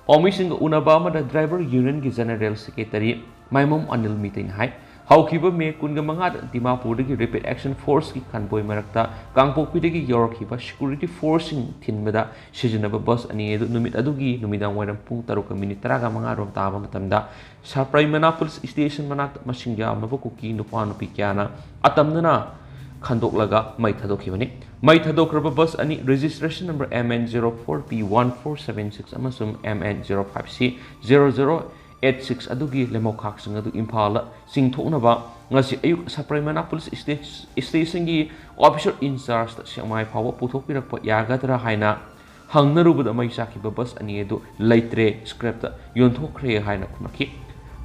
ꯄꯥꯎꯃꯤꯁꯤꯡꯒ ꯎꯅꯕ ꯑꯃꯗ Driver Union ꯒꯤ General Secretary ꯃꯥꯏꯃꯣꯝ ꯑꯅꯤꯜ ꯃꯤꯇꯩꯅ ꯍꯥꯏ, ꯍꯧꯈꯤꯕ ꯃꯦ ꯀꯨꯟꯒ ꯃꯉꯥꯗ ꯗꯤꯃꯥꯄꯨꯔꯗꯒꯤ Rapid Action Force ꯀꯤ convoy ꯃꯔꯛꯇ ꯀꯥꯡꯄꯣꯛꯄꯤꯗꯒꯤ ꯌꯧꯔꯛꯈꯤꯕ security force ꯁꯤꯡ ꯊꯤꯟꯕꯗ ꯁꯤꯖꯤꯟꯅꯕ ꯕꯁ ꯑꯅꯤ ꯑꯗꯨ ꯅꯨꯃꯤꯠ ꯑꯗꯨꯒꯤ ꯅꯨꯃꯤꯗꯥꯡ ꯋꯥꯏꯔꯝ ꯄꯨꯡ ꯇꯔꯨꯛꯀ ꯃꯤꯅꯤꯠ ꯇꯔꯥꯃꯉꯥ ꯔꯣꯝ ꯇꯥꯕ ꯃꯇꯝꯗ ꯁꯄ꯭ꯔꯩꯃꯅꯥ ꯄꯨꯂꯤꯁ ꯁ꯭ꯇꯦꯁꯟ ꯃꯅꯥꯛꯇ ꯃꯁꯤꯡ ꯌꯥꯝꯂꯕ ꯀꯨꯀꯤ ꯅꯨꯄꯥ ꯅꯨꯄꯤ ꯀꯌꯥꯅ ꯑꯇꯝꯅꯅ ꯈꯟꯗꯣꯛꯂꯒ ꯃꯩ ꯊꯥꯗꯣꯛꯈꯤꯕꯅꯤ꯫ ꯃꯩ ꯊꯥꯗꯣꯛꯈ꯭ꯔꯕ ꯕꯁ ꯑꯅꯤ registration number MN zero four P one four seven six ꯑꯃꯁꯨꯡ MN zero five C zero zero eight six ꯑꯗꯨꯒꯤ ꯂꯦꯝꯍꯧꯈꯥꯛꯁꯤꯡ ꯑꯗꯨ ꯏꯝꯐꯥꯜꯗ ꯆꯤꯡꯊꯣꯛꯅꯕ ꯉꯁꯤ ꯑꯌꯨꯛ ꯁꯄ꯭ꯔꯩꯃꯅꯥ ꯄꯨꯂꯤꯁ ꯁ꯭ꯇꯦ-, ꯁ꯭ꯇꯦꯁꯟꯒꯤ ꯑꯣꯐꯤꯁꯔ ꯏꯟꯆꯥꯔꯖꯇ ꯁꯦꯛꯃꯥꯏ ꯐꯥꯎꯕ ꯄꯨꯊꯣꯛꯄꯤꯔꯛꯄ ꯌꯥꯒꯗ꯭ꯔꯥ ꯍꯥꯏꯅ ꯍꯪꯅꯔꯨꯕꯗ ꯃꯩ ꯆꯥꯛꯈꯤꯕ ꯕꯁ ꯑꯅꯤ ꯑꯗꯨ ꯂꯩꯇ꯭ꯔꯦ, scrap ꯇ ꯌꯣꯟꯊꯣꯛꯈ꯭ꯔꯦ ꯍꯥꯏꯅ ꯈꯨꯝꯂꯛꯈꯤ꯫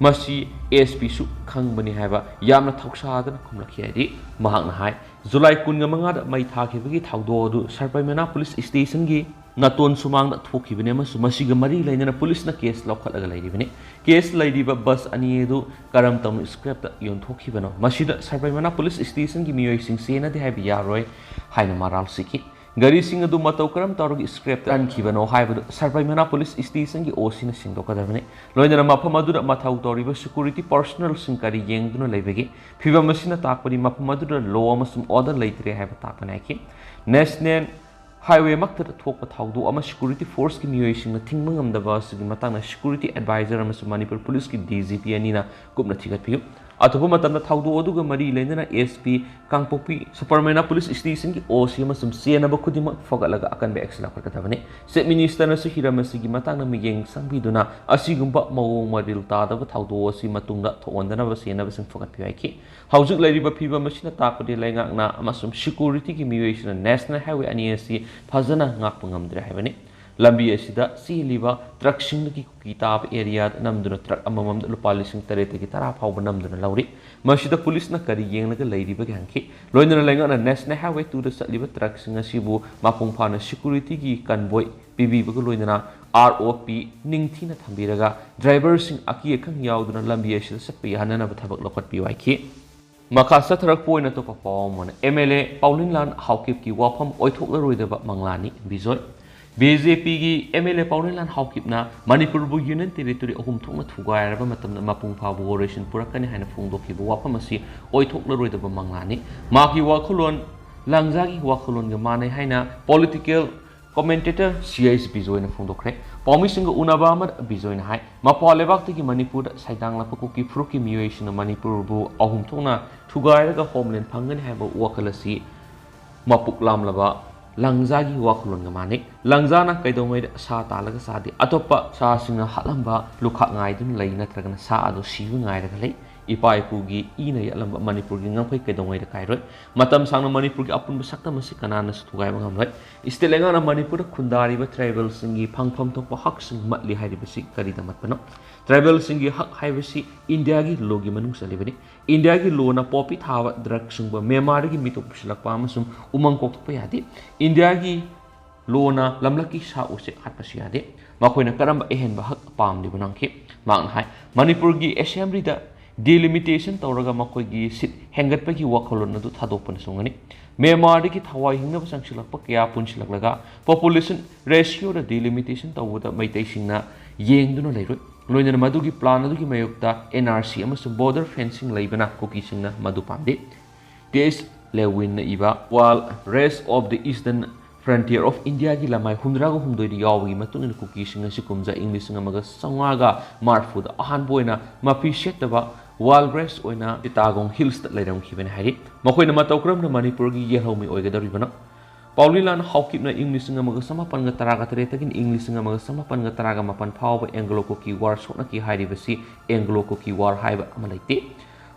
ꯃꯁꯤ SP ꯁꯨ ꯈꯪꯕꯅꯤ ꯍꯥꯏꯕ ꯌꯥꯝꯅ ꯊꯧꯁꯥꯗꯅ ꯈꯨꯝꯂꯛꯈꯤ ꯍꯥꯏꯗꯤ ꯃꯍꯥꯛꯅ ꯍꯥꯏ꯫ ꯖꯨꯂꯥꯏ ꯀꯨꯟꯒ ꯃꯉꯥꯗ ꯃꯩ ꯊꯥꯈꯤꯕꯒꯤ ꯊꯧꯗꯣꯛ ꯑꯗꯨ ꯁꯄ꯭ꯔꯩꯃꯅꯥ ꯄꯨꯂꯤꯁ ꯁ꯭ꯇꯦꯁꯟꯒꯤ ꯅꯥꯇꯣꯟ ꯁꯨꯃꯥꯡꯗ ꯊꯣꯛꯈꯤꯕꯅꯤ ꯑꯃꯁꯨꯡ ꯃꯁꯤꯒ ꯃꯔꯤ ꯂꯩꯅꯅ ꯄꯨꯂꯤꯁꯅ case ꯂꯧꯈꯠꯂꯒ ꯂꯩꯔꯤꯕꯅꯤ꯫ Case ꯂꯩꯔꯤꯕ ꯕꯁ ꯑꯅꯤ ꯑꯗꯨ ꯀꯔꯝ ꯇꯧꯅ scrap ꯇ ꯌꯣꯟꯊꯣꯛꯈꯤꯕꯅꯣ? ꯃꯁꯤꯗ ꯁꯄ꯭ꯔꯩꯃꯅꯥ ꯄꯨꯂꯤꯁ ꯁ꯭ꯇꯦꯁꯟꯒꯤ ꯃꯤꯑꯣꯏꯁꯤꯡ ꯆꯦꯟꯅꯗꯦ ꯍꯥꯏꯕ ꯌꯥꯔꯣꯏ ꯍꯥꯏꯅ ꯃꯔꯥꯜ ꯁꯤꯈꯤ꯫ ꯒꯥꯔꯤꯁꯤꯡ ꯑꯗꯨ ꯃꯇꯧ ꯀꯔꯝ ꯇꯧꯔꯒ scrap ꯇ ꯍꯟꯈꯤꯕꯅꯣ ꯍꯥꯏꯕꯗꯨ ꯁꯄ꯭ꯔꯩꯃꯅꯥ ꯄꯨꯂꯤꯁ ꯁ꯭ꯇꯦꯁꯟꯒꯤ OC ꯅ ꯁꯦꯡꯗꯣꯛꯀꯗꯕꯅꯤ꯫ ꯂꯣꯏꯅꯅ ꯃꯐꯝ ꯑꯗꯨꯗ ꯃꯊꯧ ꯇꯧꯔꯤꯕ security personnel ꯁꯤꯡ ꯀꯔꯤ ꯌꯦꯡꯗꯨꯅ ꯂꯩꯕꯒꯦ? ꯐꯤꯚꯝ ꯑꯁꯤꯅ ꯇꯥꯛꯄꯗꯤ ꯃꯐꯝ ꯑꯗꯨꯗ law ꯑꯃꯁꯨꯡ order ꯂꯩꯇ꯭ꯔꯦ ꯍꯥꯏꯕ ꯇꯥꯛꯄꯅꯤ ꯍꯥꯏꯈꯤ꯫ National Highway ꯃꯛꯇꯗ ꯊꯣꯛꯄ ꯊꯧꯗꯣꯛ ꯑꯃ security force ꯀꯤ ꯃꯤꯑꯣꯏꯁꯤꯡꯅ ꯊꯤꯡꯕ ꯉꯝꯗꯕ ꯑꯁꯤꯒꯤ ꯃꯇꯥꯡꯗ security advisor ꯑꯃꯁꯨꯡ ꯃꯅꯤꯄꯨꯔ ꯄꯨꯂꯤꯁꯀꯤ DGP ꯑꯅꯤꯅ ꯀꯨꯞꯅ ꯊꯤꯒꯠꯄꯤꯌꯨ꯫ ꯑꯊꯨꯕ ꯃꯇꯝꯗ ꯊꯧꯗꯣꯛ ꯑꯗꯨꯒ ꯃꯔꯤ ꯂꯩꯅꯅ ꯑꯦꯁ ꯄꯤ ꯀꯥꯡꯄꯣꯛꯄꯤ ꯁꯨꯄꯔꯃꯦꯅꯥꯄꯣꯂꯤꯁ ꯁ꯭ꯇꯦꯁꯟꯒꯤ ꯑꯣ ꯁꯤ ꯑꯃꯁꯨꯡ ꯆꯦꯟꯅꯕ ꯈꯨꯗꯤꯡꯃꯛ ꯐꯒꯠꯂꯒ ꯑꯀꯟꯕ action ꯂꯧꯈꯠꯀꯗꯕꯅꯤ꯫ ꯆꯤꯐ ꯃꯤꯅꯤꯁꯇꯔꯅꯁꯨ ꯍꯤꯔꯝ ꯑꯁꯤꯒꯤ ꯃꯇꯥꯡꯗ ꯃꯤꯠꯌꯦꯡ ꯆꯪꯕꯤꯗꯨꯅ ꯑꯁꯤꯒꯨꯝꯕ ꯃꯑꯣꯡ ꯃꯔꯤꯜ ꯇꯥꯗꯕ ꯊꯧꯗꯣꯛ ꯑꯁꯤ ꯃꯇꯨꯡꯗ ꯊꯣꯛꯍꯟꯗꯅꯕ ꯆꯦꯟꯅꯕꯁꯤꯡ ꯐꯒꯠꯄꯤꯌꯨ ꯍꯥꯏꯈꯤ꯫ ꯍꯧꯖꯤꯛ ꯂꯩꯔꯤꯕ ꯐꯤꯕꯝ ꯑꯁꯤꯅ ꯇꯥꯛꯄꯗꯤ ꯂꯩꯉꯥꯛꯅ ꯑꯃꯁꯨꯡ ꯁꯦꯀ꯭ꯌꯨꯔꯤꯇꯤꯒꯤ ꯃꯤꯑꯣꯏꯁꯤꯡꯅ ꯅꯦꯁꯅꯦꯜ ꯍꯥꯏꯋꯦ ꯑꯅꯤ ꯑꯁꯤ ꯐꯖꯅ ꯉꯥꯛꯄ ꯉꯝꯗ꯭ꯔꯦ ꯍꯥꯏꯕꯅꯤ꯫ ꯂꯝꯕꯤ ꯑꯁꯤꯗ ꯆꯦꯜꯂꯤꯕ ꯇ꯭ꯔꯛꯁꯤꯡꯗꯒꯤ ꯀꯨꯀꯤ ꯇꯥꯕ ꯑꯦꯔꯤꯌꯥꯗ ꯅꯝꯗꯨꯅ ꯇ꯭ꯔꯛ ꯑꯃꯃꯝꯗ ꯂꯨꯄꯥ ꯂꯤꯁꯤꯡ ꯇꯔꯦꯠꯇꯒꯤ ꯇꯔꯥ ꯐꯥꯎꯕ ꯅꯝꯗꯨꯅ ꯂꯧꯔꯤ꯫ ꯃꯁꯤꯗ ꯄꯨꯂꯤꯁꯅ ꯀꯔꯤ ꯌꯦꯡꯂꯒ ꯂꯩꯔꯤꯕꯒꯦ ꯍꯪꯈꯤ꯫ ꯂꯣꯏꯅꯅ ꯂꯩꯉꯥꯛꯅ ꯅꯦꯁꯅꯦꯜ ꯍꯥꯏꯋꯦ ꯇꯨꯗ ꯆꯠꯂꯤꯕ ꯇ꯭ꯔꯛꯁꯤꯡ ꯑꯁꯤꯕꯨ ꯃꯄꯨꯡ ꯐꯥꯅ ꯁꯦꯀ꯭ꯌꯨꯔꯤꯇꯤꯒꯤ ꯀꯟꯚꯣꯏ ꯄꯤꯕꯤꯕꯒ ꯂꯣꯏꯅꯅ ꯑꯥꯔ ꯑꯣ ꯄꯤ ꯅꯤꯡꯊꯤꯅ ꯊꯝꯕꯤꯔꯒ ꯗ꯭ꯔꯥꯏꯚꯔꯁꯤꯡ ꯑꯀꯤ ꯑꯈꯪ ꯌꯥꯎꯗꯅ ꯂꯝꯕꯤ ꯑꯁꯤꯗ ꯆꯠꯄ ꯌꯥꯍꯟꯅꯅꯕ ꯊꯕꯛ ꯂꯧꯈꯠꯄꯤꯌꯨ ꯍꯥꯏꯈꯤ꯫ ꯃꯈꯥ ꯆꯠꯊꯔꯛꯄ ꯑꯣꯏꯅ ꯑꯇꯣꯞꯄ ꯄꯥꯎ ꯑꯃꯅ ꯑꯦꯝ ꯑꯦꯜ ꯑꯦ ꯄꯥꯎꯂꯤꯟꯂꯥꯜ ꯍꯥꯎꯀꯤꯞꯀꯤ ꯋꯥꯐꯝ ꯑꯣꯏꯊꯣꯛꯂꯔꯣꯏꯗꯕ ꯃꯪꯂꯥꯅꯤ꯫ ꯕꯤꯖꯣꯏ꯫ ꯕꯤ ꯖꯦ ꯄꯤꯒꯤ ꯑꯦꯝ ꯑꯦꯜ ꯑꯦ ꯄꯥꯎꯂꯤꯟꯂꯥꯜ ꯍꯥꯎꯀꯤꯞꯅ ꯃꯅꯤꯄꯨꯔꯕꯨ ꯌꯨꯅꯤꯌꯟ ꯇꯦꯔꯤꯇꯣꯔꯤ ꯑꯍꯨꯝ ꯊꯣꯛꯅ ꯊꯨꯒꯥꯏꯔꯕ ꯃꯇꯝꯗ ꯃꯄꯨꯡ ꯐꯥꯕ ꯋꯥꯔꯣꯏꯁꯤꯟ ꯄꯨꯔꯛꯀꯅꯤ ꯍꯥꯏꯅ ꯐꯣꯡꯗꯣꯛꯈꯤꯕ ꯋꯥꯐꯝ ꯑꯁꯤ ꯑꯣꯏꯊꯣꯛꯂꯔꯣꯏꯗꯕ ꯃꯪꯂꯥꯅꯤ꯫ ꯃꯍꯥꯛꯀꯤ ꯋꯥꯈꯜꯂꯣꯟ ꯂꯥꯡꯖꯥꯒꯤ ꯋꯥꯈꯜꯂꯣꯟꯒ ꯃꯥꯟꯅꯩ ꯍꯥꯏꯅ ꯄꯣꯂꯤꯇꯤꯀꯦꯜ ꯀꯣꯃꯦꯟꯇꯦꯇꯔ ꯁꯤ ꯑꯩꯆ ꯕꯤꯖꯣꯏꯅ ꯐꯣꯡꯗꯣꯛꯈ꯭ꯔꯦ꯫ ꯄꯥꯎꯃꯤꯁꯤꯡꯒ ꯎꯅꯕ ꯑꯃꯗ ꯕꯤꯖꯣꯏꯅ ꯍꯥꯏ, ꯃꯄꯥꯟ ꯂꯩꯕꯥꯛꯇꯒꯤ ꯃꯅꯤꯄꯨꯔꯗ ꯁꯩꯗꯥꯡꯂꯛꯄ ꯀꯨꯀꯤ ꯐꯨꯔꯨꯞꯀꯤ ꯃꯤꯑꯣꯏꯁꯤꯡꯅ ꯃꯅꯤꯄꯨꯔꯕꯨ ꯑꯍꯨꯝ ꯊꯣꯛꯅ ꯊꯨꯒꯥꯏꯔꯒ ꯍꯣꯝꯂꯦꯟ ꯐꯪꯒꯅꯤ ꯍꯥꯏꯕ ꯋꯥꯈꯜ ꯑꯁꯤ ꯃꯄꯨꯛ ꯂꯥꯝꯂꯕ ꯂꯪꯖꯥꯒꯤ ꯋꯥꯈꯜꯂꯣꯟꯒ ꯃꯥꯟꯅꯩ꯫ ꯂꯪꯖꯥꯅ ꯀꯩꯗꯧꯉꯩꯗ ꯁꯥ ꯇꯥꯜꯂꯒ ꯆꯥꯗꯦ꯫ ꯑꯇꯣꯞꯄ ꯁꯥꯁꯤꯡꯅ ꯍꯥꯠꯂꯝꯕ ꯂꯨꯈꯥꯛ ꯉꯥꯏꯗꯨꯅ ꯂꯩ, ꯅꯠꯇ꯭ꯔꯒꯅ ꯁꯥ ꯑꯗꯨ ꯁꯤꯕ ꯉꯥꯏꯔꯒ ꯂꯩ꯫ ꯏꯄꯥ ꯏꯄꯨꯒꯤ ꯏꯅ ꯌꯦꯛꯂꯝꯕ ꯃꯅꯤꯄꯨꯔꯒꯤ ꯉꯝꯈꯩ ꯀꯩꯗꯧꯉꯩꯗ ꯀꯥꯏꯔꯣꯏ꯫ ꯃꯇꯝ ꯁꯥꯡꯅ ꯃꯅꯤꯄꯨꯔꯒꯤ ꯑꯄꯨꯟꯕ ꯁꯛꯇꯝ ꯑꯁꯤ ꯀꯅꯥꯅꯁꯨ ꯊꯨꯒꯥꯏꯕ ꯉꯝꯂꯣꯏ꯫ ꯁ꯭ꯇꯦꯠ ꯂꯩꯉꯥꯛꯅ ꯃꯅꯤꯄꯨꯔꯗ ꯈꯨꯟꯗꯥꯔꯤꯕ ꯇ꯭ꯔꯥꯏꯕꯦꯜꯁꯤꯡꯒꯤ ꯐꯪꯐꯝ ꯊꯣꯛꯄ ꯍꯛꯁꯤꯡ ꯃꯠꯂꯤ ꯍꯥꯏꯔꯤꯕꯁꯤ ꯀꯔꯤꯗ ꯃꯠꯄꯅꯣ? ꯇ꯭ꯔꯥꯏꯕꯦꯜꯁꯤꯡꯒꯤ ꯍꯛ ꯍꯥꯏꯕꯁꯤ ꯏꯟꯗꯤꯌꯥꯒꯤ ꯂꯣꯒꯤ ꯃꯅꯨꯡ ꯆꯜꯂꯤꯕꯅꯤ꯫ ꯏꯟꯗꯤꯌꯥꯒꯤ ꯂꯣꯅ ꯄꯣꯄꯤ ꯊꯥꯕ, ꯗ꯭ꯔꯒ ꯁꯨꯡꯕ, ꯃ꯭ꯌꯥꯟꯃꯥꯔꯗꯒꯤ ꯃꯤꯇꯣꯞ ꯄꯨꯁꯤꯜꯂꯛꯄ ꯑꯃꯁꯨꯡ ꯎꯃꯪ ꯀꯣꯛꯊꯣꯛꯄ ꯌꯥꯗꯦ꯫ ꯏꯟꯗꯤꯌꯥꯒꯤ ꯂꯣꯅ ꯂꯝꯂꯛꯀꯤ ꯁꯥ ꯎꯆꯦꯛ ꯍꯥꯠꯄꯁꯨ ꯌꯥꯗꯦ꯫ ꯃꯈꯣꯏꯅ ꯀꯔꯝꯕ ꯑꯍꯦꯟꯕ ꯍꯛ ꯄꯥꯝꯂꯤꯕꯅꯣ ꯍꯪꯈꯤ꯫ ꯃꯍꯥꯛꯅ ꯍꯥꯏ, ꯃꯅꯤꯄꯨꯔꯒꯤ ꯑꯦꯁꯦꯝꯕ꯭ꯂꯤꯗ ꯗꯤꯂꯤꯃꯤꯇꯦꯁꯟ ꯇꯧꯔꯒ ꯃꯈꯣꯏꯒꯤ ꯁꯤꯠ ꯍꯦꯟꯒꯠꯄꯒꯤ ꯋꯥꯈꯜꯂꯣꯟ ꯑꯗꯨ ꯊꯥꯗꯣꯛꯄꯅ ꯆꯨꯝꯒꯅꯤ꯫ ꯃ꯭ꯌꯥꯟꯃꯥꯔꯗꯒꯤ ꯊꯋꯥꯏ ꯍꯤꯡꯅꯕ ꯆꯪꯁꯤꯜꯂꯛꯄ ꯀꯌꯥ ꯄꯨꯟꯁꯤꯜꯂꯛꯂꯒ ꯄꯣꯄꯨꯂꯦꯁꯟ ꯔꯦꯁꯤꯌꯣꯗ ꯗꯤꯂꯤꯃꯤꯇꯦꯁꯟ ꯇꯧꯕꯗ ꯃꯩꯇꯩꯁꯤꯡꯅ ꯌꯦꯡꯗꯨꯅ ꯂꯩꯔꯣꯏ꯫ ꯂꯣꯏꯅꯅ ꯃꯗꯨꯒꯤ ꯄ꯭ꯂꯥꯟ ꯑꯗꯨꯒꯤ ꯃꯥꯌꯣꯛꯇ ꯑꯦꯟ ꯑꯥꯔ ꯁꯤ ꯑꯃꯁꯨꯡ ꯕꯣꯔꯗꯔ ꯐꯦꯟꯁꯤꯡ ꯂꯩꯕꯅ ꯀꯨꯀꯤꯁꯤꯡꯅ ꯃꯗꯨ ꯄꯥꯝꯗꯦ꯫ ꯇꯤ ꯑꯦꯁ ꯂꯦꯋꯤꯟꯅ ꯏꯕ Wild Race of the Eastern Frontier of Indiaꯒꯤ ꯂꯃꯥꯏ ꯍꯨꯝꯗ꯭ꯔꯥꯒ ꯍꯨꯝꯗꯣꯏꯗ ꯌꯥꯎꯕꯒꯤ ꯃꯇꯨꯡ ꯏꯟꯅ ꯀꯨꯀꯤꯁꯤꯡ ꯑꯁꯤ ꯀꯨꯝꯖꯥ ꯏꯪ ꯂꯤꯁꯤꯡ ꯑꯃꯒ ꯆꯥꯝꯃꯉꯥꯒ ꯃꯔꯤꯐꯨꯗ ꯑꯍꯥꯟꯕ ꯑꯣꯏꯅ ꯃꯐꯤ ꯁꯦꯠꯇꯕ ꯋꯥꯏꯜ ꯔꯦꯁ ꯑꯣꯏꯅ ꯆꯤꯇꯥꯒꯣꯡ ꯍꯤꯜꯁꯇ ꯂꯩꯔꯝꯈꯤꯕꯅꯤ ꯍꯥꯏꯔꯤ꯫ ꯃꯈꯣꯏꯅ ꯃꯇꯧ ꯀꯔꯝꯅ ꯃꯅꯤꯄꯨꯔꯒꯤ ꯌꯦꯜꯍꯧꯃꯤ ꯑꯣꯏꯒꯗꯧꯔꯤꯕꯅꯣ? ꯄꯥꯎꯂꯤꯂꯥꯟ ꯍꯥꯎꯀꯤꯞꯅ ꯏꯪ ꯂꯤꯁꯤꯡ ꯑꯃꯒ ꯆꯃꯥꯄꯟꯒ ꯇꯔꯥꯒ ꯇꯔꯦꯠꯇꯒꯤꯅ ꯏꯪ ꯂꯤꯁꯤꯡ ꯑꯃꯒ ꯆꯃꯥꯄꯟꯒ ꯇꯔꯥꯒ ꯃꯥꯄꯟ ꯐꯥꯎꯕ ꯑꯦꯡꯒ꯭ꯂꯣ ꯀꯨꯀꯤ ꯋꯥꯔ ꯁꯣꯛꯅꯈꯤ ꯍꯥꯏꯔꯤꯕꯁꯤ ꯑꯦꯡꯒ꯭ꯂꯣ ꯀꯨꯀꯤ ꯋꯥꯔ ꯍꯥꯏꯕ ꯑꯃ ꯂꯩꯇꯦ꯫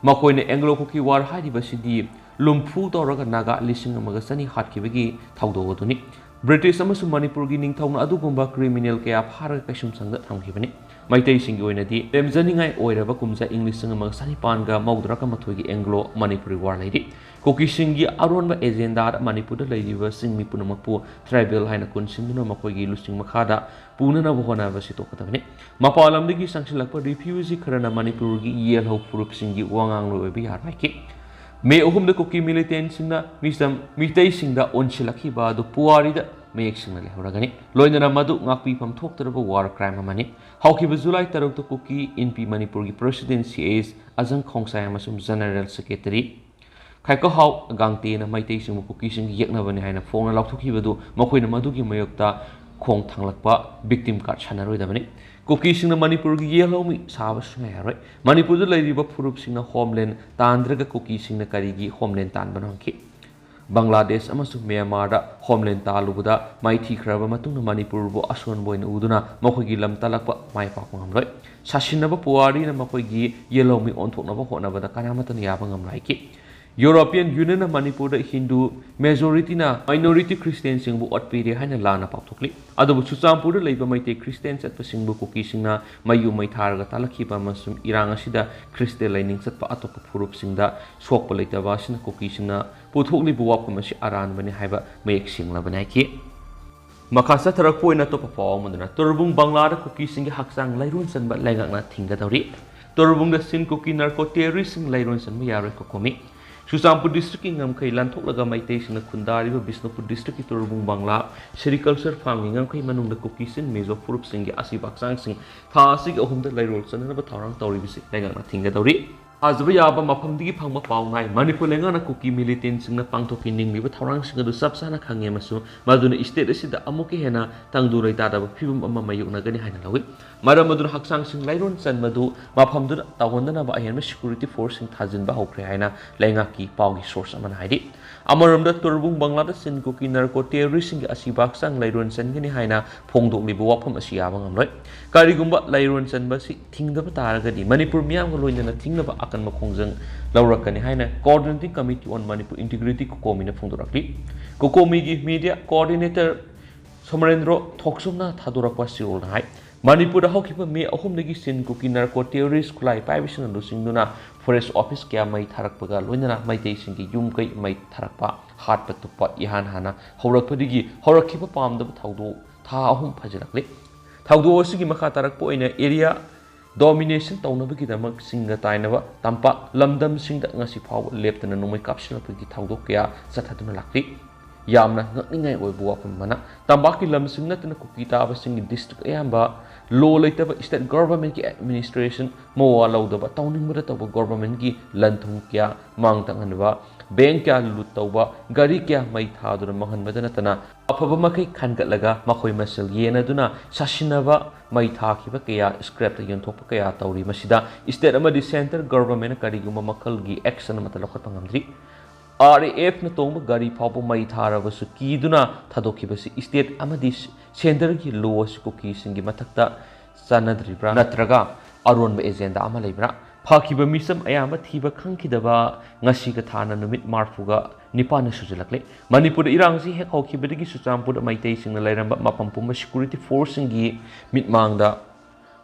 ꯃꯈꯣꯏꯅ ꯑꯦꯡꯒ꯭ꯂꯣ ꯀꯨꯀꯤ ꯋꯥꯔ ꯍꯥꯏꯔꯤꯕꯁꯤꯗꯤ ꯂꯨꯝꯐꯨ ꯇꯧꯔꯒ ꯅꯥꯒꯥ ꯂꯤꯁꯤꯡ ꯑꯃꯒ ꯆꯅꯤ ꯍꯥꯠꯈꯤꯕꯒꯤ ꯊꯧꯗꯣꯛ ꯑꯗꯨꯅꯤ꯫ ꯕ꯭ꯔꯤꯇꯤꯁ ꯑꯃꯁꯨꯡ ꯃꯅꯤꯄꯨꯔꯒꯤ ꯅꯤꯡꯊꯧꯅ ꯑꯗꯨꯒꯨꯝꯕ ꯀ꯭ꯔꯤꯃꯤꯅꯦꯜ ꯀꯌꯥ ꯐꯥꯔꯒ ꯀꯩꯁꯨꯝꯁꯪꯗ ꯊꯝꯈꯤꯕꯅꯤ꯫ ꯃꯩꯇꯩꯁꯤꯡꯒꯤ ꯑꯣꯏꯅꯗꯤ ꯂꯦꯝꯖꯅꯤꯡꯉꯥꯏ ꯑꯣꯏꯔꯕ ꯀꯨꯝꯖꯥ ꯏꯪ ꯂꯤꯁꯤꯡ ꯑꯃꯒ ꯆꯅꯤꯄꯥꯟꯒ ꯃꯧꯗ꯭ꯔꯥꯒ ꯃꯥꯊꯣꯏꯒꯤ ꯑꯦꯡꯒ꯭ꯂꯣ ꯃꯅꯤꯄꯨꯔꯤ ꯋꯥꯔ ꯂꯩꯔꯤ꯫ ꯀꯨꯀꯤꯁꯤꯡꯒꯤ ꯑꯔꯣꯟꯕ ꯑꯦꯖꯦꯟꯗꯥꯗ ꯃꯅꯤꯄꯨꯔꯗ ꯂꯩꯔꯤꯕ ꯆꯤꯡ ꯃꯤ ꯄꯨꯝꯅꯃꯛꯄꯨ ꯇ꯭ꯔꯥꯏꯕꯦꯜ ꯍꯥꯏꯅ ꯀꯣꯟꯁꯤꯟꯗꯨꯅ ꯃꯈꯣꯏꯒꯤ ꯂꯨꯆꯤꯡ ꯃꯈꯥꯗ ꯄꯨꯅꯅꯕ ꯍꯣꯠꯅꯕꯁꯤ ꯇꯣꯛꯀꯗꯕꯅꯤ꯫ ꯃꯄꯥꯟ ꯂꯝꯗꯒꯤ ꯆꯪꯁꯤꯜꯂꯛꯄ ꯔꯤꯐ꯭ꯌꯨꯖꯤ ꯈꯔꯅ ꯃꯅꯤꯄꯨꯔꯒꯤ ꯌꯦꯜꯍꯧ ꯐꯨꯔꯨꯞꯁꯤꯡꯒꯤ ꯋꯥꯉꯥꯡꯂꯣꯏ ꯑꯣꯏꯕ ꯌꯥꯔꯣꯏ ꯍꯥꯏꯈꯤ꯫ ꯃꯦ ꯑꯍꯨꯝꯗ ꯀꯨꯀꯤ ꯃꯤꯂꯤꯇꯦꯟꯁꯤꯡꯅ ꯃꯤꯆꯝ ꯃꯤꯇꯩꯁꯤꯡꯗ ꯑꯣꯟꯁꯤꯜꯂꯛꯈꯤꯕ ꯑꯗꯨ ꯄꯨꯋꯥꯔꯤꯗ ꯃꯌꯦꯛ ꯁꯦꯡꯅ ꯂꯩꯍꯧꯔꯒꯅꯤ꯫ ꯂꯣꯏꯅꯅ ꯃꯗꯨ ꯉꯥꯛꯄꯤꯐꯝ ꯊꯣꯛꯇ꯭ꯔꯕ ꯋꯥꯔ ꯀ꯭ꯔꯥꯏꯝ ꯑꯃꯅꯤ꯫ ꯍꯧꯈꯤꯕ ꯖꯨꯂꯥꯏ ꯇꯔꯨꯛꯇ ꯀꯨꯀꯤ ꯏꯟꯄꯤ ꯃꯅꯤꯄꯨꯔꯒꯤ ꯄ꯭ꯔꯦꯁꯤꯗꯦꯟ ꯁꯤ ꯑꯦꯁ ꯑꯖꯪ ꯈꯣꯡꯁꯥꯏ ꯑꯃꯁꯨꯡ ꯖꯦꯅꯔꯦꯜ ꯁꯦꯀ꯭ꯔꯦꯇꯔꯤ ꯈꯥꯏꯀꯣꯍꯥꯎ ꯒꯥꯡꯇꯦꯅ ꯃꯩꯇꯩꯁꯤꯡꯕꯨ ꯀꯨꯀꯤꯁꯤꯡꯒꯤ ꯌꯦꯛꯅꯕꯅꯤ ꯍꯥꯏꯅ ꯐꯣꯡꯅ ꯂꯥꯎꯊꯣꯛꯈꯤꯕꯗꯨ ꯃꯈꯣꯏꯅ ꯃꯗꯨꯒꯤ ꯃꯥꯌꯣꯛꯇ ꯈꯣꯡ ꯊꯥꯡꯂꯛꯄ ꯚꯤꯛꯇꯤꯝ ꯀꯥꯔꯗ ꯁꯥꯟꯅꯔꯣꯏꯗꯕꯅꯤ꯫ ꯀꯨꯀꯤꯁꯤꯡꯅ ꯃꯅꯤꯄꯨꯔꯒꯤ ꯌꯦꯜꯍꯧꯃꯤ ꯁꯥꯕ ꯁꯨꯡꯌꯥ ꯌꯥꯔꯣꯏ꯫ ꯃꯅꯤꯄꯨꯔꯗ ꯂꯩꯔꯤꯕ ꯐꯨꯔꯨꯞꯁꯤꯡꯅ ꯍꯣꯝꯂꯦꯟ ꯇꯥꯟꯗ꯭ꯔꯒ ꯀꯨꯀꯤꯁꯤꯡꯅ ꯀꯔꯤꯒꯤ ꯍꯣꯝꯂꯦꯟ ꯇꯥꯟꯕꯅꯣ ꯍꯪꯈꯤ꯫ ꯕꯪꯒ꯭ꯂꯥꯗꯦꯁ ꯑꯃꯁꯨꯡ ꯃ꯭ꯌꯥꯟꯃꯥꯔꯗ ꯍꯣꯝꯂꯦꯟ ꯇꯥꯜꯂꯨꯕꯗ ꯃꯥꯏꯊꯤꯈ꯭ꯔꯕ ꯃꯇꯨꯡꯗ ꯃꯅꯤꯄꯨꯔꯕꯨ ꯑꯁꯣꯟꯕ ꯑꯣꯏꯅ ꯎꯗꯨꯅ ꯃꯈꯣꯏꯒꯤ ꯂꯝ ꯇꯥꯜꯂꯛꯄ ꯃꯥꯏ ꯄꯥꯛꯄ ꯉꯝꯂꯣꯏ꯫ ꯁꯥꯁꯤꯟꯅꯕ ꯄꯨꯋꯥꯔꯤꯅ ꯃꯈꯣꯏꯒꯤ ꯌꯦꯜꯍꯧꯃꯤ ꯑꯣꯟꯊꯣꯛꯅꯕ ꯍꯣꯠꯅꯕꯗ ꯀꯅꯥꯃꯠꯇꯅ ꯌꯥꯕ ꯉꯝꯂꯣꯏ ꯍꯥꯏꯈꯤ꯫ ꯌꯨꯔꯣꯄꯤꯌꯟ ꯌꯨꯅꯤꯌꯟꯅ ꯃꯅꯤꯄꯨꯔꯗ ꯍꯤꯟꯗꯨ ꯃꯦꯖꯣꯔꯤꯇꯤꯅ ꯃꯥꯏꯅꯣꯔꯤꯇꯤ ꯈ꯭ꯔꯤꯁꯇꯤꯌꯟꯁꯤꯡꯕꯨ ꯑꯣꯠꯄꯤꯔꯦ ꯍꯥꯏꯅ ꯂꯥꯟꯅ ꯄꯥꯎꯊꯣꯛꯂꯤ꯫ ꯑꯗꯨꯕꯨ ꯆꯨꯔꯆꯥꯟꯄꯨꯔꯗ ꯂꯩꯕ ꯃꯩꯇꯩ ꯈ꯭ꯔꯤꯁꯇꯤꯌꯟ ꯆꯠꯄꯁꯤꯡꯕꯨ ꯀꯨꯀꯤꯁꯤꯡꯅ ꯃꯩ ꯌꯨꯝꯃꯩ ꯊꯥꯔꯒ ꯇꯥꯜꯂꯛꯈꯤꯕ ꯑꯃꯁꯨꯡ ꯏꯔꯥꯡ ꯑꯁꯤꯗ ꯈ꯭ꯔꯤꯁꯇꯤꯌꯟ ꯂꯥꯏꯅꯤꯡ ꯆꯠꯄ ꯑꯇꯣꯞꯄ ꯐꯨꯔꯨꯞꯁꯤꯡꯗ ꯁꯣꯛꯄ ꯂꯩꯇꯕ ꯑꯁꯤꯅ ꯀꯨꯀꯤꯁꯤꯡꯅ ꯄꯨꯊꯣꯛꯂꯤꯕ ꯋꯥꯐꯝ ꯑꯁꯤ ꯑꯔꯥꯟꯕꯅꯤ ꯍꯥꯏꯕ ꯃꯌꯦꯛ ꯁꯦꯡꯂꯕꯅꯤ ꯍꯥꯏꯈꯤ꯫ ꯃꯈꯥ ꯆꯠꯊꯔꯛꯄ ꯑꯣꯏꯅ ꯑꯇꯣꯞꯄ ꯄꯥꯎ ꯑꯃꯗꯨꯅ ꯇꯨꯔꯕꯨꯡ ꯕꯪꯂꯥꯗ ꯀꯨꯀꯤꯁꯤꯡꯒꯤ ꯍꯛꯆꯥꯡ ꯂꯩꯔꯣꯟ ꯆꯟꯕ ꯂꯩꯉꯥꯛꯅ ꯊꯤꯡꯒꯗꯧꯔꯤ꯫ ꯇꯨꯔꯕꯨꯡꯗ ꯁꯤꯟ ꯀꯨꯀꯤ ꯅꯥꯔꯀꯣ ꯇꯦꯔꯣꯔꯤꯁ꯭ꯠꯁꯤꯡ ꯂꯩꯔꯣꯟ ꯆꯟꯕ ꯌꯥꯔꯣꯏ ꯀꯣꯀꯣꯃꯤ꯫ ꯆꯨꯔꯆꯥꯟꯄꯨꯔ ꯗꯤꯁꯇ꯭ꯔꯤꯛꯀꯤ ꯉꯝꯈꯩ ꯂꯥꯟꯊꯣꯛꯂꯒ ꯃꯩꯇꯩꯁꯤꯡꯅ ꯈꯨꯟꯗꯥꯔꯤꯕ ꯕꯤꯁꯅꯨꯄꯨꯔ ꯗꯤꯁꯇ꯭ꯔꯤꯛꯀꯤ ꯇꯨꯔꯕꯨꯡ ꯕꯪꯂꯥ ꯁꯦꯔꯤꯀꯜꯆꯔ ꯐꯥꯔꯝꯒꯤ ꯉꯝꯈꯩ ꯃꯅꯨꯡꯗ ꯀꯨꯀꯤ ꯁꯤꯟ ꯃꯤꯖꯣ ꯐꯨꯔꯨꯞꯁꯤꯡꯒꯤ ꯑꯁꯤꯕ ꯍꯛꯆꯥꯡꯁꯤꯡ ꯊꯥ ꯑꯁꯤꯒꯤ ꯑꯍꯨꯝꯗ ꯂꯩꯔꯣꯜ ꯆꯟꯅꯅꯕ ꯊꯧꯔꯥꯡ ꯇꯧꯔꯤꯕꯁꯤ ꯂꯩꯉꯥꯛꯅ ꯊꯤꯡꯒꯗꯧꯔꯤ꯫ ꯊꯥꯖꯕ ꯌꯥꯕ ꯃꯐꯝꯗꯒꯤ ꯐꯪꯕ ꯄꯥꯎ ꯉꯥꯏ꯫ ꯃꯅꯤꯄꯨꯔ ꯂꯩꯉꯥꯛꯅ ꯀꯨꯀꯤ ꯃꯤꯂꯤꯇꯦꯟꯁꯤꯡꯅ ꯄꯥꯡꯊꯣꯛꯈꯤ ꯅꯤꯡꯂꯤꯕ ꯊꯧꯔꯥꯡꯁꯤꯡ ꯑꯗꯨ ꯆꯞ ꯆꯥꯅ ꯈꯪꯉꯦ ꯑꯃꯁꯨꯡ ꯃꯗꯨꯅ ꯁ꯭ꯇꯦꯠ ꯑꯁꯤꯗ ꯑꯃꯨꯛꯀ ꯍꯦꯟꯅ ꯇꯪꯗꯨ ꯂꯩꯇꯥꯗꯕ ꯐꯤꯕꯝ ꯑꯃ ꯃꯥꯌꯣꯛꯅꯒꯅꯤ ꯍꯥꯏꯅ ꯂꯧꯏ꯫ ꯃꯔꯝ ꯑꯗꯨꯅ ꯍꯛꯆꯥꯡꯁꯤꯡ ꯂꯥꯏꯔꯣꯟ ꯆꯟꯕꯗꯨ ꯃꯐꯝꯗꯨꯗ ꯇꯧꯍꯟꯗꯅꯕ ꯑꯍꯦꯟꯕ ꯁꯦꯀ꯭ꯌꯨꯔꯤꯇꯤ ꯐꯣꯔꯁꯁꯤꯡ ꯊꯥꯖꯤꯟꯕ ꯍꯧꯈ꯭ꯔꯦ ꯍꯥꯏꯅ ꯂꯩꯉꯥꯛꯀꯤ ꯄꯥꯎꯒꯤ ꯁꯣꯔꯁ ꯑꯃꯅ ꯍꯥꯏꯔꯤ꯫ ꯑꯃꯔꯣꯝꯗ ꯇꯨꯔꯕꯨꯡ ꯕꯪꯂꯥꯗ ꯆꯤꯟ ꯀꯨꯀꯤ ꯅꯥꯔꯀꯣ ꯇꯦꯔꯣꯔꯤꯁꯁꯤꯡꯒꯤ ꯑꯁꯤꯕ ꯍꯛꯆꯥꯡ ꯂꯥꯏꯔꯣꯟ ꯆꯟꯒꯅꯤ ꯍꯥꯏꯅ ꯐꯣꯡꯗꯣꯛꯂꯤꯕ ꯋꯥꯐꯝ ꯑꯁꯤ ꯌꯥꯕ ꯉꯝꯂꯣꯏ꯫ ꯀꯔꯤꯒꯨꯝꯕ ꯂꯥꯏꯔꯣꯟ ꯆꯟꯕ ꯑꯁꯤ ꯊꯤꯡꯗꯕ ꯇꯥꯔꯒꯗꯤ ꯃꯅꯤꯄꯨꯔ ꯃꯤꯌꯥꯝꯒ ꯂꯣꯏꯅꯅ ꯊꯤꯡꯅꯕ ꯑꯀꯟꯕ ꯈꯣꯡꯖꯪ ꯂꯧꯔꯛꯀꯅꯤ ꯍꯥꯏꯅ Coordinating Committee on Manipur Integrity, ꯀꯣꯀꯣꯃꯤꯅ ꯐꯣꯡꯗꯣꯔꯛꯂꯤ꯫ ꯀꯣꯀꯣꯃꯤꯒꯤ ꯃꯤꯗꯤꯌꯥ ꯀꯣꯑꯣꯔꯗꯤꯅꯦꯇꯔ ꯁꯣꯃꯔꯦꯟꯗ꯭ꯔꯣ ꯊꯣꯛꯆꯣꯝꯅ ꯊꯥꯗꯣꯔꯛꯄ ꯆꯦꯔꯣꯜꯅ ꯍꯥꯏ, ꯃꯅꯤꯄꯨꯔꯗ ꯍꯧꯈꯤꯕ ꯃꯦ ꯑꯍꯨꯝꯗꯒꯤ ꯆꯤꯟ ꯀꯨꯀꯤ ꯅꯥꯔꯀꯣ ꯇꯦꯔꯣꯔꯤꯁ ꯈꯨꯠꯂꯥꯏ ꯄꯥꯏꯕꯁꯤꯡꯅ ꯂꯨꯆꯤꯡꯗꯨꯅ ꯐꯣꯔꯦꯁ ꯑꯣꯐꯤꯁ ꯀꯌꯥ ꯃꯩ ꯊꯥꯔꯛꯄꯒ ꯂꯣꯏꯅꯅ ꯃꯩꯇꯩꯁꯤꯡꯒꯤ ꯌꯨꯝ ꯀꯩ ꯃꯩ ꯊꯥꯔꯛꯄ, ꯍꯥꯠꯄ ꯇꯨꯞꯄ ꯏꯍꯥꯟ ꯍꯥꯟꯅ ꯍꯧꯔꯛꯄꯗꯒꯤ ꯍꯧꯔꯛꯈꯤꯕ ꯄꯥꯝꯗꯕ ꯊꯧꯗꯣꯛ ꯊꯥ ꯑꯍꯨꯝ ꯐꯥꯖꯤꯜꯂꯛꯂꯤ꯫ ꯊꯧꯗꯣꯛ ꯑꯁꯤꯒꯤ ꯃꯈꯥ ꯇꯥꯔꯛꯄ ꯑꯣꯏꯅ ꯑꯦꯔꯤꯌꯥ ꯗꯣꯃꯤꯅꯦꯁꯟ ꯇꯧꯅꯕꯒꯤꯗꯃꯛ ꯆꯤꯡꯒ ꯇꯥꯏꯅꯕ ꯇꯝꯄꯥꯛ ꯂꯝꯗꯝꯁꯤꯡꯗ ꯉꯁꯤ ꯐꯥꯎꯕ ꯂꯦꯞꯇꯅ ꯅꯣꯡꯃꯩ ꯀꯥꯞꯁꯤꯜꯂꯛꯄꯒꯤ ꯊꯧꯗꯣꯛ ꯀꯌꯥ ꯆꯠꯊꯗꯨꯅ ꯂꯥꯛꯂꯤ꯫ ꯌꯥꯝꯅ ꯉꯛꯅꯤꯡꯉꯥꯏ ꯑꯣꯏꯕ ꯋꯥꯐꯝ ꯑꯃꯅ, ꯇꯝꯄꯥꯛꯀꯤ ꯂꯝꯁꯤꯡ ꯅꯠꯇꯅ ꯀꯨꯀꯤ ꯇꯥꯕꯁꯤꯡꯒꯤ ꯗꯤꯁꯇ꯭ꯔꯤꯛ ꯑꯌꯥꯝꯕ ꯂꯣ ꯂꯩꯇꯕ, ꯁ꯭ꯇꯦꯠ ꯒꯣꯚꯔꯟꯃꯦꯟꯠꯀꯤ ꯑꯦꯗꯃꯤꯅꯤꯁꯇ꯭ꯔꯦꯁꯟ ꯃꯋꯥ ꯂꯧꯗꯕ, ꯇꯧꯅꯤꯡꯕꯗ ꯇꯧꯕ, ꯒꯣꯚꯔꯟꯃꯦꯟꯠꯀꯤ ꯂꯟ ꯊꯨꯝ ꯀꯌꯥ ꯃꯥꯡ ꯇꯥꯛꯍꯟꯕ, ꯕꯦꯡꯛ ꯀꯌꯥ ꯂꯨꯠ ꯇꯧꯕ, ꯒꯥꯔꯤ ꯀꯌꯥ ꯃꯩ ꯊꯥꯗꯨꯅ ꯃꯥꯡꯍꯟꯕꯗ ꯅꯠꯇꯅ, ꯑꯐꯕ ꯃꯈꯩ ꯈꯟꯒꯠꯂꯒ ꯃꯈꯣꯏ ꯃꯁꯦꯜ ꯌꯦꯟꯅꯗꯨꯅ ꯁꯥꯁꯤꯟꯅꯕ, ꯃꯩ ꯊꯥꯈꯤꯕ ꯀꯌꯥ ꯁ꯭ꯀ꯭ꯔꯦꯞꯇ ꯌꯣꯟꯊꯣꯛꯄ ꯀꯌꯥ ꯇꯧꯔꯤ꯫ ꯃꯁꯤꯗ ꯁ꯭ꯇꯦꯠ ꯑꯃꯗꯤ ꯁꯦꯟꯇꯔ ꯒꯣꯚꯔꯟꯃꯦꯟꯠꯅ ꯀꯔꯤꯒꯨꯝꯕ ꯃꯈꯜꯒꯤ ꯑꯦꯛꯁꯟ ꯑꯃꯠꯇ ꯂꯧꯈꯠꯄ ꯉꯝꯗ꯭ꯔꯤ꯫ ꯑꯥꯔ ꯑꯦ ꯑꯦꯐꯅ ꯇꯣꯡꯕ ꯒꯥꯔꯤ ꯐꯥꯎꯕ ꯃꯩ ꯊꯥꯔꯕꯁꯨ ꯀꯤꯗꯨꯅ ꯊꯥꯗꯣꯛꯈꯤꯕꯁꯤ ꯁ꯭ꯇꯦꯠ ꯑꯃꯗꯤ ꯁꯦꯟꯇꯔꯒꯤ ꯂꯣ ꯑꯁꯤ ꯀꯨꯀꯤꯁꯤꯡꯒꯤ ꯃꯊꯛꯇ ꯆꯥꯟꯅꯗ꯭ꯔꯤꯕ꯭ꯔꯥ? ꯅꯠꯇ꯭ꯔꯒ ꯑꯔꯣꯟꯕ ꯑꯦꯖꯦꯟꯗꯥ ꯑꯃ ꯂꯩꯕ꯭ꯔꯥ? ꯐꯥꯈꯤꯕ ꯃꯤꯁꯝ ꯑꯌꯥꯝꯕ ꯊꯤꯕ ꯈꯪꯈꯤꯗꯕ ꯉꯁꯤꯒ ꯊꯥꯅ ꯅꯨꯃꯤꯠ ꯃꯔꯤꯐꯨꯒ ꯅꯤꯄꯥꯟꯅ ꯁꯨꯖꯤꯜꯂꯛꯂꯦ꯫ ꯃꯅꯤꯄꯨꯔꯗ ꯏꯔꯥꯡꯁꯤ ꯍꯦꯛ ꯍꯧꯈꯤꯕꯗꯒꯤ ꯆꯨꯔꯆꯥꯟꯄꯨꯔꯗ ꯃꯩꯇꯩꯁꯤꯡꯅ ꯂꯩꯔꯝꯕ ꯃꯐꯝ ꯄꯨꯝꯕ ꯁꯦꯀ꯭ꯌꯨꯔꯤꯇꯤ ꯐꯣꯔꯁꯁꯤꯡꯒꯤ ꯃꯤꯠꯃꯥꯡꯗ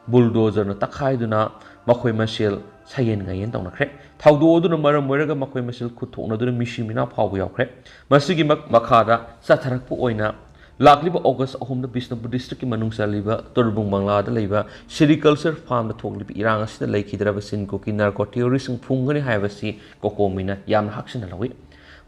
ꯕꯨꯜꯗꯣꯖꯔꯅ ꯇꯛꯈꯥꯏꯗꯨꯅ ꯃꯈꯣꯏ ꯃꯁꯦꯜ ꯁꯌꯦꯟ ꯉꯥꯌꯦꯟ ꯇꯧꯅꯈ꯭ꯔꯦ꯫ ꯊꯧꯗꯣꯛ ꯑꯗꯨꯅ ꯃꯔꯝ ꯑꯣꯏꯔꯒ ꯃꯈꯣꯏ ꯃꯁꯦꯜ ꯈꯨꯠ ꯊꯣꯛꯅꯗꯨꯅ ꯃꯤꯁꯤ ꯃꯤꯅꯥ ꯐꯥꯎꯕ ꯌꯥꯎꯈ꯭ꯔꯦ꯫ ꯃꯁꯤꯒꯤ ꯃꯛ-, ꯃꯈꯥꯗ ꯆꯠꯊꯔꯛꯄ ꯑꯣꯏꯅ ꯂꯥꯛꯂꯤꯕ ꯑꯣꯒꯁ ꯑꯍꯨꯝꯗ ꯕꯤꯁꯅꯨꯄꯨꯔ ꯗꯤꯁꯇ꯭ꯔꯤꯛꯀꯤ ꯃꯅꯨꯡ ꯆꯜꯂꯤꯕ ꯇꯨꯔꯕꯨꯡ ꯕꯪꯂꯥꯗ ꯂꯩꯕ ꯁꯦꯔꯤꯀꯜꯆꯔ ꯐꯥꯔꯝꯗ ꯊꯣꯛꯂꯤꯕ ꯏꯔꯥꯡ ꯑꯁꯤꯗ ꯂꯩꯈꯤꯗ꯭ꯔꯕ ꯆꯤꯟ ꯀꯨꯀꯤ ꯅꯥꯔꯀꯣ ꯇꯦꯔꯣꯔꯤꯁꯁꯤꯡ ꯐꯨꯝꯒꯅꯤ ꯍꯥꯏꯕꯁꯤ ꯀꯣꯀꯣꯃꯤꯅ ꯌꯥꯝꯅ ꯍꯛꯆꯤꯟꯅ ꯂꯧꯏ꯫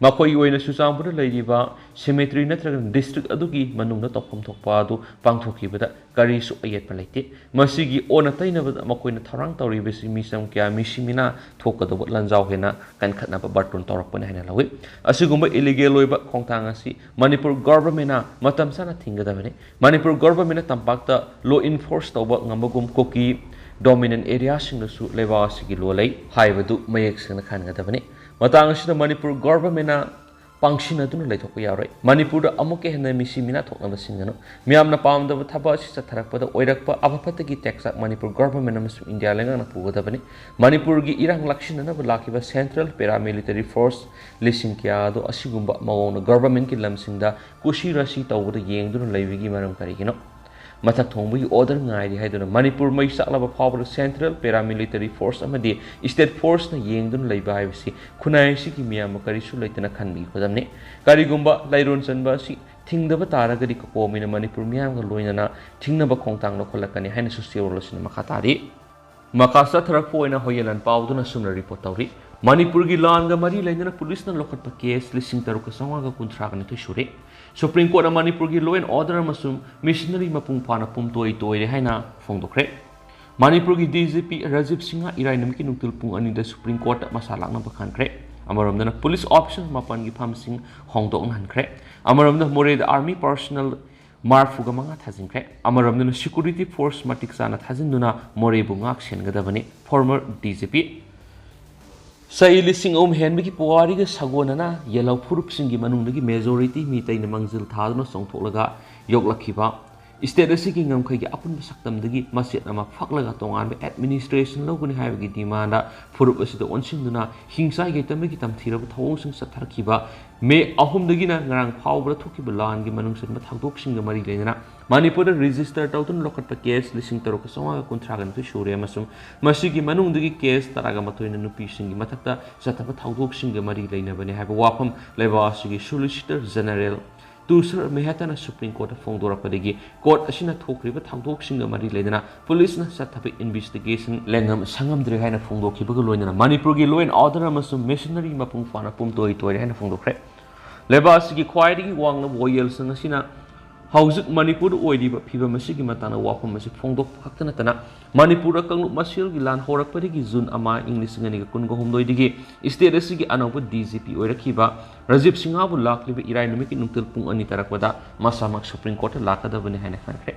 ꯃꯈꯣꯏꯒꯤ ꯑꯣꯏꯅ ꯆꯨꯔꯆꯥꯟꯄꯨꯔꯗ ꯂꯩꯔꯤꯕ cemetery ꯅꯠꯇ꯭ꯔꯒ district ꯑꯗꯨꯒꯤ ꯃꯅꯨꯡꯗ ꯇꯧꯐꯝ ꯊꯣꯛꯄ ꯑꯗꯨ ꯄꯥꯡꯊꯣꯛꯈꯤꯕꯗ ꯀꯔꯤꯁꯨ ꯑꯌꯦꯠꯄ ꯂꯩꯇꯦ꯫ ꯃꯁꯤꯒꯤ ꯑꯣꯟꯅ ꯇꯩꯅꯕꯗ ꯃꯈꯣꯏꯅ ꯊꯧꯔꯥꯡ ꯇꯧꯔꯤꯕꯁꯤ ꯃꯤꯆꯝ ꯀꯌꯥ ꯃꯤꯁꯤ ꯃꯤꯅꯥ ꯊꯣꯛꯀꯗꯧꯕ ꯂꯥꯟꯖꯥꯎ ꯍꯦꯟꯅ ꯀꯟꯈꯠꯅꯕ ꯕꯥꯔꯇꯣꯟ ꯇꯧꯔꯛꯄꯅꯤ ꯍꯥꯏꯅ ꯂꯧꯏ꯫ ꯑꯁꯤꯒꯨꯝꯕ illegal ꯑꯣꯏꯕ ꯈꯣꯡꯊꯥꯡ ꯑꯁꯤ ꯃꯅꯤꯄꯨꯔ government ꯅ ꯃꯇꯝ ꯆꯥꯅ ꯊꯤꯡꯒꯗꯕꯅꯤ꯫ ꯃꯅꯤꯄꯨꯔ government ꯅ ꯇꯝꯄꯥꯛꯇ law enforce ꯇꯧꯕ ꯉꯝꯕꯒꯨꯝ ꯀꯨꯀꯤ dominant area ꯁꯤꯡꯗꯁꯨ ꯂꯩꯕꯥꯛ ꯑꯁꯤꯒꯤ law ꯂꯩ ꯍꯥꯏꯕꯗꯨ ꯃꯌꯦꯛ ꯁꯦꯡꯅ ꯈꯟꯒꯗꯕꯅꯤ꯫ ꯃꯇꯥꯡ ꯑꯁꯤꯗ ꯃꯅꯤꯄꯨꯔ government ꯅ ꯄꯥꯡꯁꯤꯟꯅꯗꯨꯅ ꯂꯩꯊꯣꯛꯄ ꯌꯥꯔꯣꯏ꯫ ꯃꯅꯤꯄꯨꯔꯗ ꯑꯃꯨꯛꯀ ꯍꯦꯟꯅ ꯃꯤꯁꯤ ꯃꯤꯅꯥ ꯊꯣꯛꯅꯕ ꯁꯤꯟꯒꯅꯨ꯫ ꯃꯤꯌꯥꯝꯅ ꯄꯥꯝꯗꯕ ꯊꯕꯛ ꯑꯁꯤ ꯆꯠꯊꯔꯛꯄꯗ ꯑꯣꯏꯔꯛꯄ ꯑꯐ ꯐꯠꯇꯒꯤ ꯇꯦꯛꯆꯥꯛ ꯃꯅꯤꯄꯨꯔ government ꯑꯃꯁꯨꯡ ꯏꯟꯗꯤꯌꯥ ꯂꯩꯉꯥꯛꯅ ꯄꯨꯒꯗꯕꯅꯤ꯫ ꯃꯅꯤꯄꯨꯔꯒꯤ ꯏꯔꯥꯡ ꯂꯥꯛꯁꯤꯟꯅꯅꯕ ꯂꯥꯛꯈꯤꯕ central paramilitary force ꯂꯤꯁꯤꯡ ꯀꯌꯥ ꯑꯗꯨ ꯑꯁꯤꯒꯨꯝꯕ ꯃꯑꯣꯡꯗ government ꯀꯤ ꯂꯝꯁꯤꯡꯗ ꯀꯨꯁꯤ ꯔꯥꯁꯤ ꯇꯧꯕꯗ ꯌꯦꯡꯗꯨꯅ ꯂꯩꯕꯒꯤ ꯃꯔꯝ ꯀꯔꯤꯒꯤꯅꯣ? ꯃꯊꯛ ꯊꯣꯡꯕꯒꯤ order ꯉꯥꯏꯔꯤ ꯍꯥꯏꯗꯨꯅ ꯃꯅꯤꯄꯨꯔ ꯃꯩ ꯆꯥꯛꯂꯕ ꯐꯥꯎꯕꯗ central paramilitary force ꯑꯃꯗꯤ state force ꯅ ꯌꯦꯡꯗꯨꯅ ꯂꯩꯕ ꯍꯥꯏꯕꯁꯤ ꯈꯨꯟꯅꯥꯏ ꯑꯁꯤꯒꯤ ꯃꯤꯌꯥꯝꯕ ꯀꯔꯤꯁꯨ ꯂꯩꯇꯅ ꯈꯟꯕꯒꯤ ꯈꯨꯗꯝꯅꯤ꯫ ꯀꯔꯤꯒꯨꯝꯕ ꯂꯩꯔꯣꯟ ꯆꯟꯕ ꯑꯁꯤ ꯊꯤꯡꯗꯕ ꯇꯥꯔꯒꯗꯤ ꯀꯣꯀꯣꯃꯤꯅ ꯃꯅꯤꯄꯨꯔ ꯃꯤꯌꯥꯝꯒ ꯂꯣꯏꯅꯅ ꯊꯤꯡꯅꯕ ꯈꯣꯡꯊꯥꯡ ꯂꯧꯈꯠꯂꯛꯀꯅꯤ ꯍꯥꯏꯅꯁꯨ ꯆꯦꯔꯣꯜ ꯑꯁꯤꯅ ꯃꯈꯥ ꯇꯥꯔꯤ꯫ ꯃꯈꯥ ꯆꯠꯊꯔꯛꯄ ꯑꯣꯏꯅ ꯍꯣꯌꯦꯂꯟ ꯄꯥꯎꯗꯨꯅ ꯑꯁꯨꯝꯅ report ꯇꯧꯔꯤ꯫ ꯃꯅꯤꯄꯨꯔꯒꯤ ꯂꯥꯟꯒ ꯃꯔꯤ ꯂꯩꯅꯅ ꯄꯨꯂꯤꯁꯅ ꯂꯧꯈꯠꯄ case ꯂꯤꯁꯤꯡ ꯇꯔꯨꯛꯀ ꯆꯥꯝꯃꯉꯥꯒ ꯀꯨꯟꯊ꯭ꯔꯥꯒ ꯅꯤꯊꯣꯏ ꯁꯨꯔꯦ꯫ Supreme Court ꯅ ꯃꯅꯤꯄꯨꯔꯒꯤ law and order ꯑꯃꯁꯨꯡ machinery ꯃꯄꯨꯡ ꯐꯥꯅ ꯄꯨꯝꯇꯣꯏ ꯇꯣꯏꯔꯦ ꯍꯥꯏꯅ ꯐꯣꯡꯗꯣꯛꯈ꯭ꯔꯦ꯫ ꯃꯅꯤꯄꯨꯔꯒꯤ D G P Rajiv Singh ꯏꯔꯥꯏ ꯅꯨꯃꯤꯠꯀꯤ ꯅꯨꯡꯊꯤꯜ ꯄꯨꯡ ꯑꯅꯤꯗ Supreme Court ꯇ ꯃꯁꯥ ꯂꯥꯛꯅꯕ ꯈꯟꯈ꯭ꯔꯦ꯫ ꯑꯃꯔꯣꯝꯗꯅ police officer ꯃꯥꯄꯟꯒꯤ ꯐꯝꯁꯤꯡ ꯍꯣꯡꯗꯣꯛꯅꯍꯟꯈ꯭ꯔꯦ꯫ ꯑꯃꯔꯣꯝꯗ ꯃꯣꯔꯦꯗ army personnel ꯃꯔꯐꯨꯒ ꯃꯉꯥ ꯊꯥꯖꯤꯟꯈ꯭ꯔꯦ꯫ ꯑꯃꯔꯣꯝꯗꯅ security force ꯃꯇꯤꯛ ꯆꯥꯅ ꯊꯥꯖꯤꯟꯗꯨꯅ ꯃꯣꯔꯦꯕꯨ ꯉꯥꯛ ꯁꯦꯟꯒꯗꯕꯅꯤ꯫ Former D G P꯫ ꯆꯍꯤ ꯂꯤꯁꯤꯡ ꯑꯍꯨꯝ ꯍꯦꯟꯕꯒꯤ ꯄꯨꯋꯥꯔꯤꯒ ꯁꯥꯒꯣꯟꯅꯅ ꯌꯦꯜꯍꯧ ꯐꯨꯔꯨꯞꯁꯤꯡꯒꯤ ꯃꯅꯨꯡꯗꯒꯤ majority ꯃꯤꯇꯩꯅ ꯃꯥꯡꯖꯤꯜ ꯊꯥꯗꯨꯅ ꯆꯣꯡꯊꯣꯛꯂꯒ ꯌꯣꯛꯂꯛꯈꯤꯕ state ꯑꯁꯤꯒꯤ ꯉꯝꯈꯩꯒꯤ ꯑꯄꯨꯟꯕ ꯁꯛꯇꯝꯗꯒꯤ ꯃꯆꯦꯠ ꯑꯃ ꯐꯛꯂꯒ ꯇꯣꯉꯥꯟꯕ administration ꯂꯧꯒꯅꯤ ꯍꯥꯏꯕꯒꯤ demand ꯐꯨꯔꯨꯞ ꯑꯁꯤꯗ ꯑꯣꯟꯁꯤꯟꯗꯨꯅ ꯍꯤꯡꯆꯥꯏ ꯌꯦꯛꯇꯝꯕꯒꯤ ꯇꯝꯊꯤꯔꯕ ꯊꯧꯑꯣꯡꯁꯤꯡ ꯆꯠꯊꯔꯛꯈꯤꯕ ꯃꯦ ꯑꯍꯨꯝꯗꯒꯤꯅ ꯉꯔꯥꯡ ꯐꯥꯎꯕꯗ ꯊꯣꯛꯈꯤꯕ ꯂꯥꯟꯒꯤ ꯃꯅꯨꯡ ꯆꯟꯕ ꯊꯧꯗꯣꯛꯁꯤꯡꯒ ꯃꯔꯤ ꯂꯩꯅꯅ ꯃꯅꯤꯄꯨꯔꯗ register ꯇꯧꯗꯨꯅ ꯂꯧꯈꯠꯄ case ꯂꯤꯁꯤꯡ ꯇꯔꯨꯛꯀ ꯆꯥꯝꯃꯉꯥꯒ ꯀꯨꯟꯊ꯭ꯔꯥꯒ ꯅꯤꯊꯣꯏ ꯁꯨꯔꯦ ꯑꯃꯁꯨꯡ ꯃꯁꯤꯒꯤ ꯃꯅꯨꯡꯗꯒꯤ case ꯇꯔꯥꯒ ꯃꯥꯊꯣꯏꯅ ꯅꯨꯄꯤꯁꯤꯡꯒꯤ ꯃꯊꯛꯇ ꯆꯠꯊꯕ ꯊꯧꯗꯣꯛꯁꯤꯡꯒ ꯃꯔꯤ ꯂꯩꯅꯕꯅꯤ ꯍꯥꯏꯕ ꯋꯥꯐꯝ ꯂꯩꯕꯥꯛ ꯑꯁꯤꯒꯤ Solicitor General ꯇꯨꯁꯥꯔ ꯃꯦꯍꯇꯥꯅ ꯁꯨꯄ꯭ꯔꯤꯝ ꯀꯣꯔꯠꯇ ꯐꯣꯡꯗꯣꯔꯛꯄꯗꯒꯤ ꯀꯣꯔꯠ ꯑꯁꯤꯅ ꯊꯣꯛꯈ꯭ꯔꯤꯕ ꯊꯧꯗꯣꯛꯁꯤꯡꯒ ꯃꯔꯤ ꯂꯩꯅꯅ ꯄꯨꯂꯤꯁꯅ ꯆꯠꯊꯕ ꯏꯟꯚꯦꯁꯇꯤꯒꯦꯁꯟ ꯂꯦꯡꯉꯝ ꯁꯪꯉꯝꯗ꯭ꯔꯦ ꯍꯥꯏꯅ ꯐꯣꯡꯗꯣꯛꯈꯤꯕꯒ ꯂꯣꯏꯅꯅ ꯃꯅꯤꯄꯨꯔꯒꯤ law and order ꯑꯃꯁꯨꯡ machinery ꯃꯄꯨꯡ ꯐꯥꯅ ꯄꯨꯝꯇꯣꯏ ꯇꯣꯏꯔꯦ ꯍꯥꯏꯅ ꯐꯣꯡꯗꯣꯛꯈ꯭ꯔꯦ꯫ ꯂꯩꯕꯥꯛ ꯑꯁꯤꯒꯤ ꯈ꯭ꯋꯥꯏꯗꯒꯤ ꯋꯥꯡꯂꯕ ꯋꯥꯌꯦꯜꯁꯪ ꯑꯁꯤꯅ ꯍꯧꯖꯤꯛ ꯃꯅꯤꯄꯨꯔꯗ ꯑꯣꯏꯔꯤꯕ ꯐꯤꯕꯝ ꯑꯁꯤꯒꯤ ꯃꯇꯥꯡꯗ ꯋꯥꯐꯝ ꯑꯁꯤ ꯐꯣꯡꯗꯣꯛꯄ ꯈꯛꯇ ꯅꯠꯇꯅ ꯃꯅꯤꯄꯨꯔꯗ ꯀꯥꯡꯂꯨꯞ ꯃꯁꯦꯜꯒꯤ ꯂꯥꯟ ꯍꯧꯔꯛꯄꯗꯒꯤ ꯖꯨꯟ ꯑꯃ ꯏꯪ ꯂꯤꯁꯤꯡ ꯑꯅꯤꯒ ꯀꯨꯟꯒ ꯍꯨꯝꯗꯣꯏꯗꯒꯤ state ꯑꯁꯤꯒꯤ ꯑꯅꯧꯕ D G P ꯑꯣꯏꯔꯛꯈꯤꯕ ꯔꯥꯖꯤꯕ ꯁꯤꯡꯍꯕꯨ ꯂꯥꯛꯂꯤꯕ ꯏꯔꯥꯏ ꯅꯨꯃꯤꯠꯀꯤ ꯅꯨꯡꯊꯤꯜ ꯄꯨꯡ ꯑꯅꯤ ꯇꯥꯔꯛꯄꯗ ꯃꯁꯥꯃꯛ ꯁꯨꯄ꯭ꯔꯤꯝ ꯀꯣꯔꯠꯇ ꯂꯥꯛꯀꯗꯕꯅꯤ ꯍꯥꯏꯅ ꯈꯟꯈ꯭ꯔꯦ꯫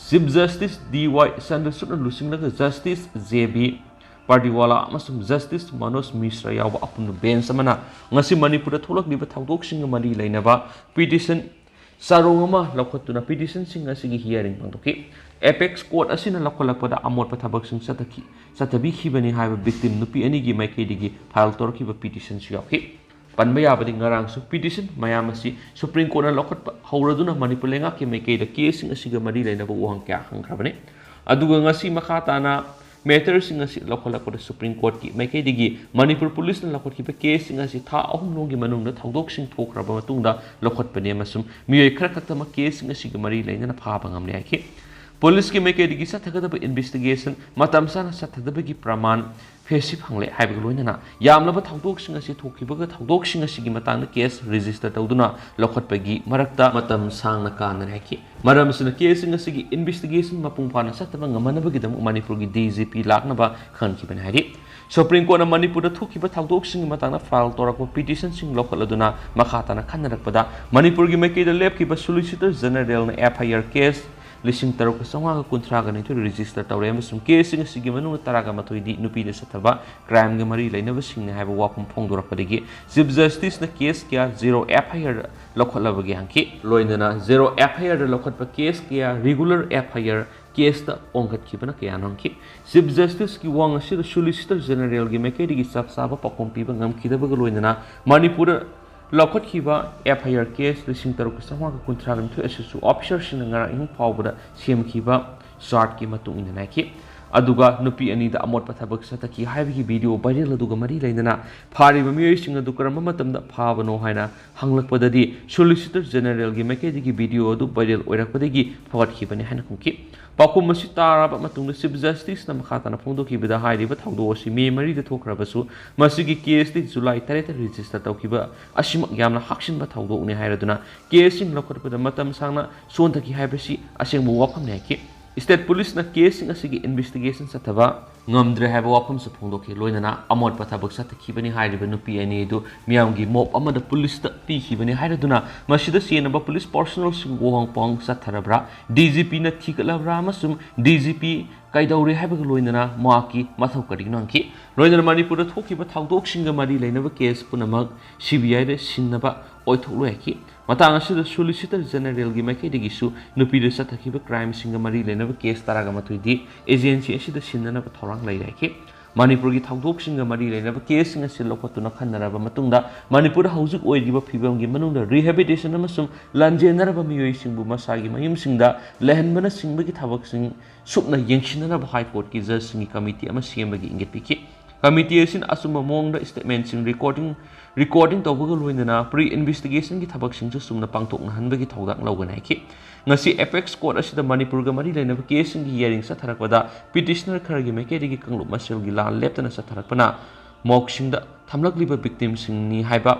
ꯆꯤꯐ ꯖꯁꯇꯤꯁ D Y ꯆꯟꯗ꯭ꯔꯆꯨꯗꯅ ꯂꯨꯆꯤꯡꯂꯒ ꯖꯁꯇꯤꯁ J B ꯄꯥꯔꯗꯤꯋꯥꯂꯥ ꯑꯃꯁꯨꯡ ꯖꯁꯇꯤꯁ ꯃꯅꯣꯖ ꯃꯤꯁ꯭ꯔ ꯌꯥꯎꯕ ꯑꯄꯨꯟꯕ ꯕꯦꯟꯆ ꯑꯃꯅ ꯉꯁꯤ ꯃꯅꯤꯄꯨꯔꯗ ꯊꯣꯛꯂꯛꯂꯤꯕ ꯊꯧꯗꯣꯛꯁꯤꯡꯒ ꯃꯔꯤ ꯂꯩꯅꯕ ꯄꯤꯇꯤꯁꯟ ꯆꯥꯔꯣꯡ ꯑꯃ ꯂꯧꯈꯠꯇꯨꯅ ꯄꯤꯇꯤꯁꯟꯁꯤꯡ ꯑꯁꯤꯒꯤ hearing ꯄꯥꯡꯊꯣꯛꯈꯤ꯫ Apex court ꯑꯁꯤꯅ ꯂꯧꯈꯠꯂꯛꯄꯗ ꯑꯃꯣꯠꯄ ꯊꯕꯛꯁꯤꯡ ꯆꯠꯊꯈꯤ, ꯆꯠꯊꯕꯤꯈꯤꯕꯅꯤ ꯍꯥꯏꯕ victim ꯅꯨꯄꯤ ꯑꯅꯤꯒꯤ ꯃꯥꯏꯀꯩꯗꯒꯤ file ꯇꯧꯔꯛꯈꯤꯕ ꯄꯤꯇꯤꯁꯟꯁꯨ ꯌꯥꯎꯈꯤ꯫ ꯄꯟꯕ ꯌꯥꯕꯗꯤ ꯉꯔꯥꯡꯁꯨ ꯄꯤꯇꯤꯁꯟ ꯃꯌꯥꯝ ꯑꯁꯤ ꯁꯨꯄ꯭ꯔꯤꯝ ꯀꯣꯔꯠꯅ ꯂꯧꯈꯠꯄ ꯍꯧꯔꯗꯨꯅ ꯃꯅꯤꯄꯨꯔ ꯂꯩꯉꯥꯛꯀꯤ ꯃꯥꯏꯀꯩꯗ ꯀꯦꯁꯁꯤꯡ ꯑꯁꯤꯒ ꯃꯔꯤ ꯂꯩꯅꯕ ꯋꯥꯍꯪ ꯀꯌꯥ ꯍꯪꯈ꯭ꯔꯕꯅꯤ꯫ ꯑꯗꯨꯒ ꯉꯁꯤ ꯃꯈꯥ ꯇꯥꯅ ꯃꯦꯇꯔꯁꯤꯡ ꯑꯁꯤ ꯂꯧꯈꯠꯂꯛꯄꯗ ꯁꯨꯄ꯭ꯔꯤꯝ ꯀꯣꯔꯠꯀꯤ ꯃꯥꯏꯀꯩꯗꯒꯤ ꯃꯅꯤꯄꯨꯔ ꯄꯨꯂꯤꯁꯅ ꯂꯧꯈꯠꯈꯤꯕ ꯀꯦꯁꯁꯤꯡ ꯑꯁꯤ ꯊꯥ ꯑꯍꯨꯝ ꯂꯣꯝꯒꯤ ꯃꯅꯨꯡꯗ ꯊꯧꯗꯣꯛꯁꯤꯡ ꯊꯣꯛꯈ꯭ꯔꯕ ꯃꯇꯨꯡꯗ ꯂꯧꯈꯠꯄꯅꯤ ꯑꯃꯁꯨꯡ ꯃꯤꯑꯣꯏ ꯈꯔ ꯈꯛꯇꯃꯛ ꯀꯦꯁꯁꯤꯡ ꯑꯁꯤꯒ ꯃꯔꯤ ꯂꯩꯅꯅ ꯐꯥꯕ ꯉꯝꯂꯦ ꯍꯥꯏꯈꯤ꯫ ꯄꯨꯂꯤꯁꯀꯤ ꯃꯥꯏꯀꯩꯗꯒꯤ ꯆꯠꯊꯒꯗꯕ ꯏꯟꯚꯦꯁꯇꯤꯒꯦꯁꯟ ꯃꯇꯝ ꯆꯥꯅ ꯆꯠꯊꯗꯕꯒꯤ ꯄ꯭ꯔꯃꯥꯟ ꯐꯦꯁꯤ ꯐꯪꯂꯦ ꯍꯥꯏꯕꯒ ꯂꯣꯏꯅꯅ ꯌꯥꯝꯂꯕ ꯊꯧꯗꯣꯛꯁꯤꯡ ꯑꯁꯤ ꯊꯣꯛꯈꯤꯕꯒ ꯊꯧꯗꯣꯛꯁꯤꯡ ꯑꯁꯤꯒꯤ ꯃꯇꯥꯡꯗ ꯀꯦꯁ ꯔꯦꯖꯤꯁꯇꯔ ꯇꯧꯗꯨꯅ ꯂꯧꯈꯠꯄꯒꯤ ꯃꯔꯛꯇ ꯃꯇꯝ ꯁꯥꯡꯅ ꯀꯥꯟꯅꯔꯦ ꯍꯥꯏꯈꯤ꯫ ꯃꯔꯝ ꯑꯁꯤꯅ ꯀꯦꯁꯁꯤꯡ ꯑꯁꯤꯒꯤ ꯏꯟꯚꯦꯁꯇꯤꯒꯦꯁꯟ ꯃꯄꯨꯡ ꯐꯥꯅ ꯆꯠꯇꯕ ꯉꯝꯍꯟꯅꯕꯒꯤꯗꯃꯛ ꯃꯅꯤꯄꯨꯔꯒꯤ D G P ꯂꯥꯛꯅꯕ ꯈꯟꯈꯤꯕꯅꯤ ꯍꯥꯏꯔꯤ꯫ ꯁꯨꯄ꯭ꯔꯤꯝ ꯀꯣꯔꯠꯅ ꯃꯅꯤꯄꯨꯔꯗ ꯊꯣꯛꯈꯤꯕ ꯊꯧꯗꯣꯛꯁꯤꯡꯒꯤ ꯃꯇꯥꯡꯗ ꯐꯥꯏꯜ ꯇꯧꯔꯛꯄ ꯄꯤꯇꯤꯁꯟꯁꯤꯡ ꯂꯧꯈꯠꯂꯗꯨꯅ ꯃꯈꯥ ꯇꯥꯅ ꯈꯟꯅꯔꯛꯄꯗ ꯃꯅꯤꯄꯨꯔꯒꯤ ꯃꯥꯏꯀꯩꯗ ꯂꯦꯞꯈꯤꯕ ꯁꯣꯂꯤꯁꯤꯇꯔ ꯖꯦꯅꯔꯦꯜꯅ F I R ꯀꯦꯁ ꯂꯤꯁꯤꯡ ꯇꯔꯨꯛꯀ ꯆꯥꯝꯃꯉꯥꯒ ꯀꯨꯟꯊ꯭ꯔꯥꯒ ꯅꯤꯊꯣꯏ ꯔꯦꯖꯤꯁꯇꯔ ꯇꯧꯔꯦ ꯑꯃꯁꯨꯡ ꯀꯦꯁꯁꯤꯡ ꯑꯁꯤꯒꯤ ꯃꯅꯨꯡꯗ ꯇꯔꯥꯒ ꯃꯥꯊꯣꯏꯗꯤ ꯅꯨꯄꯤꯗ ꯆꯠꯊꯕ ꯀ꯭ꯔꯥꯏꯝꯒ ꯃꯔꯤ ꯂꯩꯅꯕꯁꯤꯡꯅꯤ ꯍꯥꯏꯕ ꯋꯥꯐꯝ ꯐꯣꯡꯗꯣꯔꯛꯄꯗꯒꯤ ꯆꯤꯐ ꯖꯁꯇꯤꯁꯅ ꯀꯦꯁ ꯀꯌꯥ zero F I R ꯂꯧꯈꯠꯂꯕꯒꯦ ꯍꯪꯈꯤ꯫ ꯂꯣꯏꯅꯅ zero F I R ꯗ ꯂꯧꯈꯠꯄ ꯀꯦꯁ ꯀꯌꯥ regular F I R ꯀꯦꯁꯇ ꯑꯣꯟꯈꯠꯈꯤꯕꯅ ꯀꯌꯥꯅꯣ ꯍꯪꯈꯤ꯫ ꯆꯤꯐ ꯖꯁꯇꯤꯁꯀꯤ ꯋꯥꯍꯪ ꯑꯁꯤꯗ ꯁꯣꯂꯤꯁꯤꯇꯔ ꯖꯦꯅꯔꯦꯜꯒꯤ ꯃꯥꯏꯀꯩꯗꯒꯤ ꯆꯞ ꯆꯥꯕ ꯄꯥꯎꯈꯨꯝ ꯄꯤꯕ ꯉꯝꯈꯤꯗꯕꯒ ꯂꯣꯏꯅꯅ ꯃꯅꯤꯄꯨꯔꯗ ꯂꯧꯈꯠꯈꯤꯕ F I R ꯀꯦꯁ ꯂꯤꯁꯤꯡ ꯇꯔꯨꯛꯀ ꯆꯥꯝꯃꯉꯥꯒ ꯀꯨꯟꯊ꯭ꯔꯥꯒ ꯅꯤꯊꯣꯏ ꯑꯁꯤꯁꯨ ꯑꯣꯐꯤꯁꯔꯁꯤꯡꯅ ꯉꯔꯥꯡ ꯑꯍꯤꯡ ꯐꯥꯎꯕꯗ ꯁꯦꯝꯈꯤꯕ ꯆꯥꯔꯠꯀꯤ ꯃꯇꯨꯡ ꯏꯟꯅ ꯅꯥꯏꯈꯤ꯫ ꯑꯗꯨꯒ ꯅꯨꯄꯤ ꯑꯅꯤꯗ ꯑꯃꯣꯠꯄ ꯊꯕꯛ ꯆꯠꯊꯈꯤ ꯍꯥꯏꯕꯒꯤ ꯚꯤꯗꯤꯑꯣ ꯚꯥꯏꯔꯦꯜ ꯑꯗꯨꯒ ꯃꯔꯤ ꯂꯩꯅꯅ ꯐꯥꯔꯤꯕ ꯃꯤꯑꯣꯏꯁꯤꯡ ꯑꯗꯨ ꯀꯔꯝꯕ ꯃꯇꯝꯗ ꯐꯥꯕꯅꯣ ꯍꯥꯏꯅ ꯍꯪꯂꯛꯄꯗꯗꯤ, ꯁꯣꯂꯤꯁꯤꯇꯔ ꯖꯦꯅꯔꯦꯜꯒꯤ ꯃꯥꯏꯀꯩꯗꯒꯤ ꯚꯤꯗꯤꯑꯣ ꯑꯗꯨ ꯚꯥꯏꯔꯦꯜ ꯑꯣꯏꯔꯛꯄꯗꯒꯤ ꯐꯒꯠꯈꯤꯕꯅꯤ ꯍꯥꯏꯅ ꯈꯨꯝꯈꯤ꯫ ꯄꯥꯎꯈꯨꯝ ꯑꯁꯤ ꯇꯥꯔꯕ ꯃꯇꯨꯡꯗ ꯆꯤꯐ ꯖꯁꯇꯤꯁꯅ ꯃꯈꯥ ꯇꯥꯅ ꯐꯣꯡꯗꯣꯛꯈꯤꯕꯗ, ꯍꯥꯏꯔꯤꯕ ꯊꯧꯗꯣꯛ ꯑꯁꯤ ꯃꯦ ꯃꯔꯤꯗ ꯊꯣꯛꯈ꯭ꯔꯕꯁꯨ, ꯃꯁꯤꯒꯤ ꯀꯦꯁꯇꯤ ꯖꯨꯂꯥꯏ ꯇꯔꯦꯠꯇ ꯔꯦꯖꯤꯁꯇꯔ ꯇꯧꯈꯤꯕ ꯑꯁꯤꯃꯛ ꯌꯥꯝꯅ ꯍꯥꯛꯆꯤꯟꯕ ꯊꯧꯗꯣꯛꯅꯤ ꯍꯥꯏꯔꯗꯨꯅ, ꯀꯦꯁꯁꯤꯡ ꯂꯧꯈꯠꯄꯗ ꯃꯇꯝ ꯁꯥꯡꯅ ꯁꯣꯟꯊꯈꯤ ꯍꯥꯏꯕꯁꯤ ꯑꯁꯦꯡꯕ ꯋꯥꯐꯝꯅꯤ ꯍꯥꯏꯈꯤ꯫ ꯁ꯭ꯇꯦꯠ ꯄꯨꯂꯤꯁꯅ ꯀꯦꯁꯁꯤꯡ ꯑꯁꯤꯒꯤ ꯏꯟꯚꯦꯁꯇꯤꯒꯦꯁꯟ ꯆꯠꯊꯕ ꯉꯝꯗ꯭ꯔꯦ ꯍꯥꯏꯕ ꯋꯥꯐꯝꯁꯨ ꯐꯣꯡꯗꯣꯛꯈꯤ꯫ ꯂꯣꯏꯅꯅ ꯑꯃꯣꯠꯄ ꯊꯕꯛ ꯆꯠꯊꯈꯤꯕꯅꯤ ꯍꯥꯏꯔꯤꯕ ꯅꯨꯄꯤ ꯑꯅꯤ ꯑꯗꯨ ꯃꯤꯌꯥꯝꯒꯤ ꯃꯣꯞ ꯑꯃꯗ ꯄꯨꯂꯤꯁꯇ ꯄꯤꯈꯤꯕꯅꯤ ꯍꯥꯏꯔꯗꯨꯅ, ꯃꯁꯤꯗ ꯆꯦꯟꯅꯕ ꯄꯨꯂꯤꯁ ꯄꯥꯔꯁꯣꯅꯦꯜꯁꯤꯡ ꯋꯥꯍꯪ ꯄꯥꯎꯍꯪ ꯆꯠꯊꯔꯕ꯭ꯔꯥ, ꯗꯤ ꯖꯤ ꯄꯤꯅ ꯊꯤꯒꯠꯂꯕ꯭ꯔꯥ ꯑꯃꯁꯨꯡ ꯗꯤ ꯖꯤ ꯄꯤ ꯀꯩꯗꯧꯔꯦ ꯍꯥꯏꯕꯒ ꯂꯣꯏꯅꯅ ꯃꯍꯥꯛꯀꯤ ꯃꯊꯧ ꯀꯔꯤꯅꯣ ꯍꯪꯈꯤ꯫ ꯂꯣꯏꯅꯅ ꯃꯅꯤꯄꯨꯔꯗ ꯊꯣꯛꯈꯤꯕ ꯊꯧꯗꯣꯛꯁꯤꯡꯒ ꯃꯔꯤ ꯂꯩꯅꯕ ꯀꯦꯁ ꯄꯨꯝꯅꯃꯛ ꯁꯤ ꯕꯤ ꯑꯥꯏꯗ ꯁꯤꯟꯅꯕ ꯑꯣꯏꯊꯣꯛꯂꯣꯏ ꯍꯥꯏꯈꯤ꯫ ꯃꯇꯥꯡ ꯑꯁꯤꯗ ꯁꯣꯂꯤꯁꯤꯇꯔ ꯖꯦꯅꯔꯦꯜꯒꯤ ꯃꯥꯏꯀꯩꯗꯒꯤꯁꯨ ꯅꯨꯄꯤꯗ ꯆꯠꯊꯈꯤꯕ ꯀ꯭ꯔꯥꯏꯝꯁꯤꯡꯒ ꯃꯔꯤ ꯂꯩꯅꯕ ꯀꯦꯁ ꯇꯔꯥꯒ ꯃꯥꯊꯣꯏꯗꯤ ꯑꯦꯖꯦꯟꯁꯤ ꯑꯁꯤꯗ ꯁꯤꯟꯅꯅꯕ ꯊꯧꯔꯥꯡ ꯂꯩꯔꯦ ꯍꯥꯏꯈꯤ꯫ ꯃꯅꯤꯄꯨꯔꯒꯤ ꯊꯧꯗꯣꯛꯁꯤꯡꯒ ꯃꯔꯤ ꯂꯩꯅꯕ ꯀꯦꯁꯁꯤꯡ ꯑꯁꯤ ꯂꯧꯈꯠꯇꯨꯅ ꯈꯟꯅꯔꯕ ꯃꯇꯨꯡꯗ, ꯃꯅꯤꯄꯨꯔꯗ ꯍꯧꯖꯤꯛ ꯑꯣꯏꯔꯤꯕ ꯐꯤꯕꯝꯒꯤ ꯃꯅꯨꯡꯗ ꯔꯤꯍꯦꯕꯤꯂꯤꯇꯦꯁꯟ ꯑꯃꯁꯨꯡ ꯂꯥꯟꯖꯦꯟꯅꯔꯕ ꯃꯤꯑꯣꯏꯁꯤꯡꯕꯨ ꯃꯁꯥꯒꯤ ꯃꯌꯨꯝꯁꯤꯡꯗ ꯂꯩꯍꯟꯕꯅꯆꯤꯡꯕꯒꯤ ꯊꯕꯛꯁꯤꯡ ꯁꯨꯞꯅ ꯌꯦꯡꯁꯤꯟꯅꯅꯕ ꯍꯥꯏ ꯀꯣꯔꯠꯀꯤ ꯖꯖꯁꯤꯡꯒꯤ ꯀꯃꯤꯇꯤ ꯑꯃ ꯁꯦꯝꯕꯒꯤ ꯏꯪꯒꯤꯠ ꯄꯤꯈꯤ꯫ ꯀꯃꯤꯇꯤ ꯑꯁꯤꯅ ꯑꯆꯨꯝꯕ ꯃꯑꯣꯡꯗ ꯁ꯭ꯇꯦꯠꯃꯦꯟꯠꯁꯤꯡ ꯔꯦꯀꯣꯔꯗꯤꯡ ꯔꯦꯀꯣꯔꯗꯤꯡ ꯇꯧꯕꯒ ꯂꯣꯏꯅꯅ ꯄ꯭ꯔꯤ ꯏꯟꯚꯦꯁꯇꯤꯒꯦꯁꯟꯒꯤ ꯊꯕꯛꯁꯤꯡꯁꯨ ꯆꯨꯝꯅ ꯄꯥꯡꯊꯣꯛꯅꯍꯟꯕꯒꯤ ꯊꯧꯗꯥꯡ ꯂꯧꯒꯅꯤ ꯍꯥꯏꯈꯤ꯫ ꯉꯁꯤ ꯑꯦꯄꯦꯛꯁ ꯀꯣꯔꯠ ꯑꯁꯤꯗ ꯃꯅꯤꯄꯨꯔꯒ ꯃꯔꯤ ꯂꯩꯅꯕ ꯀꯦꯁꯁꯤꯡꯒꯤ ꯍꯤꯌꯥꯔꯤꯡ ꯆꯠꯊꯔꯛꯄꯗ, ꯄꯤꯇꯤꯁꯅꯔ ꯈꯔꯒꯤ ꯃꯥꯏꯀꯩꯗꯒꯤ ꯀꯥꯡꯂꯨꯞ ꯃꯁꯦꯜꯒꯤ ꯂꯥꯟ ꯂꯦꯞꯇꯅ ꯆꯠꯊꯔꯛꯄꯅ ꯃꯣꯛꯁꯤꯡꯗ ꯊꯝꯂꯛꯂꯤꯕ ꯚꯤꯛꯇꯤꯝꯁꯤꯡꯅꯤ ꯍꯥꯏꯕ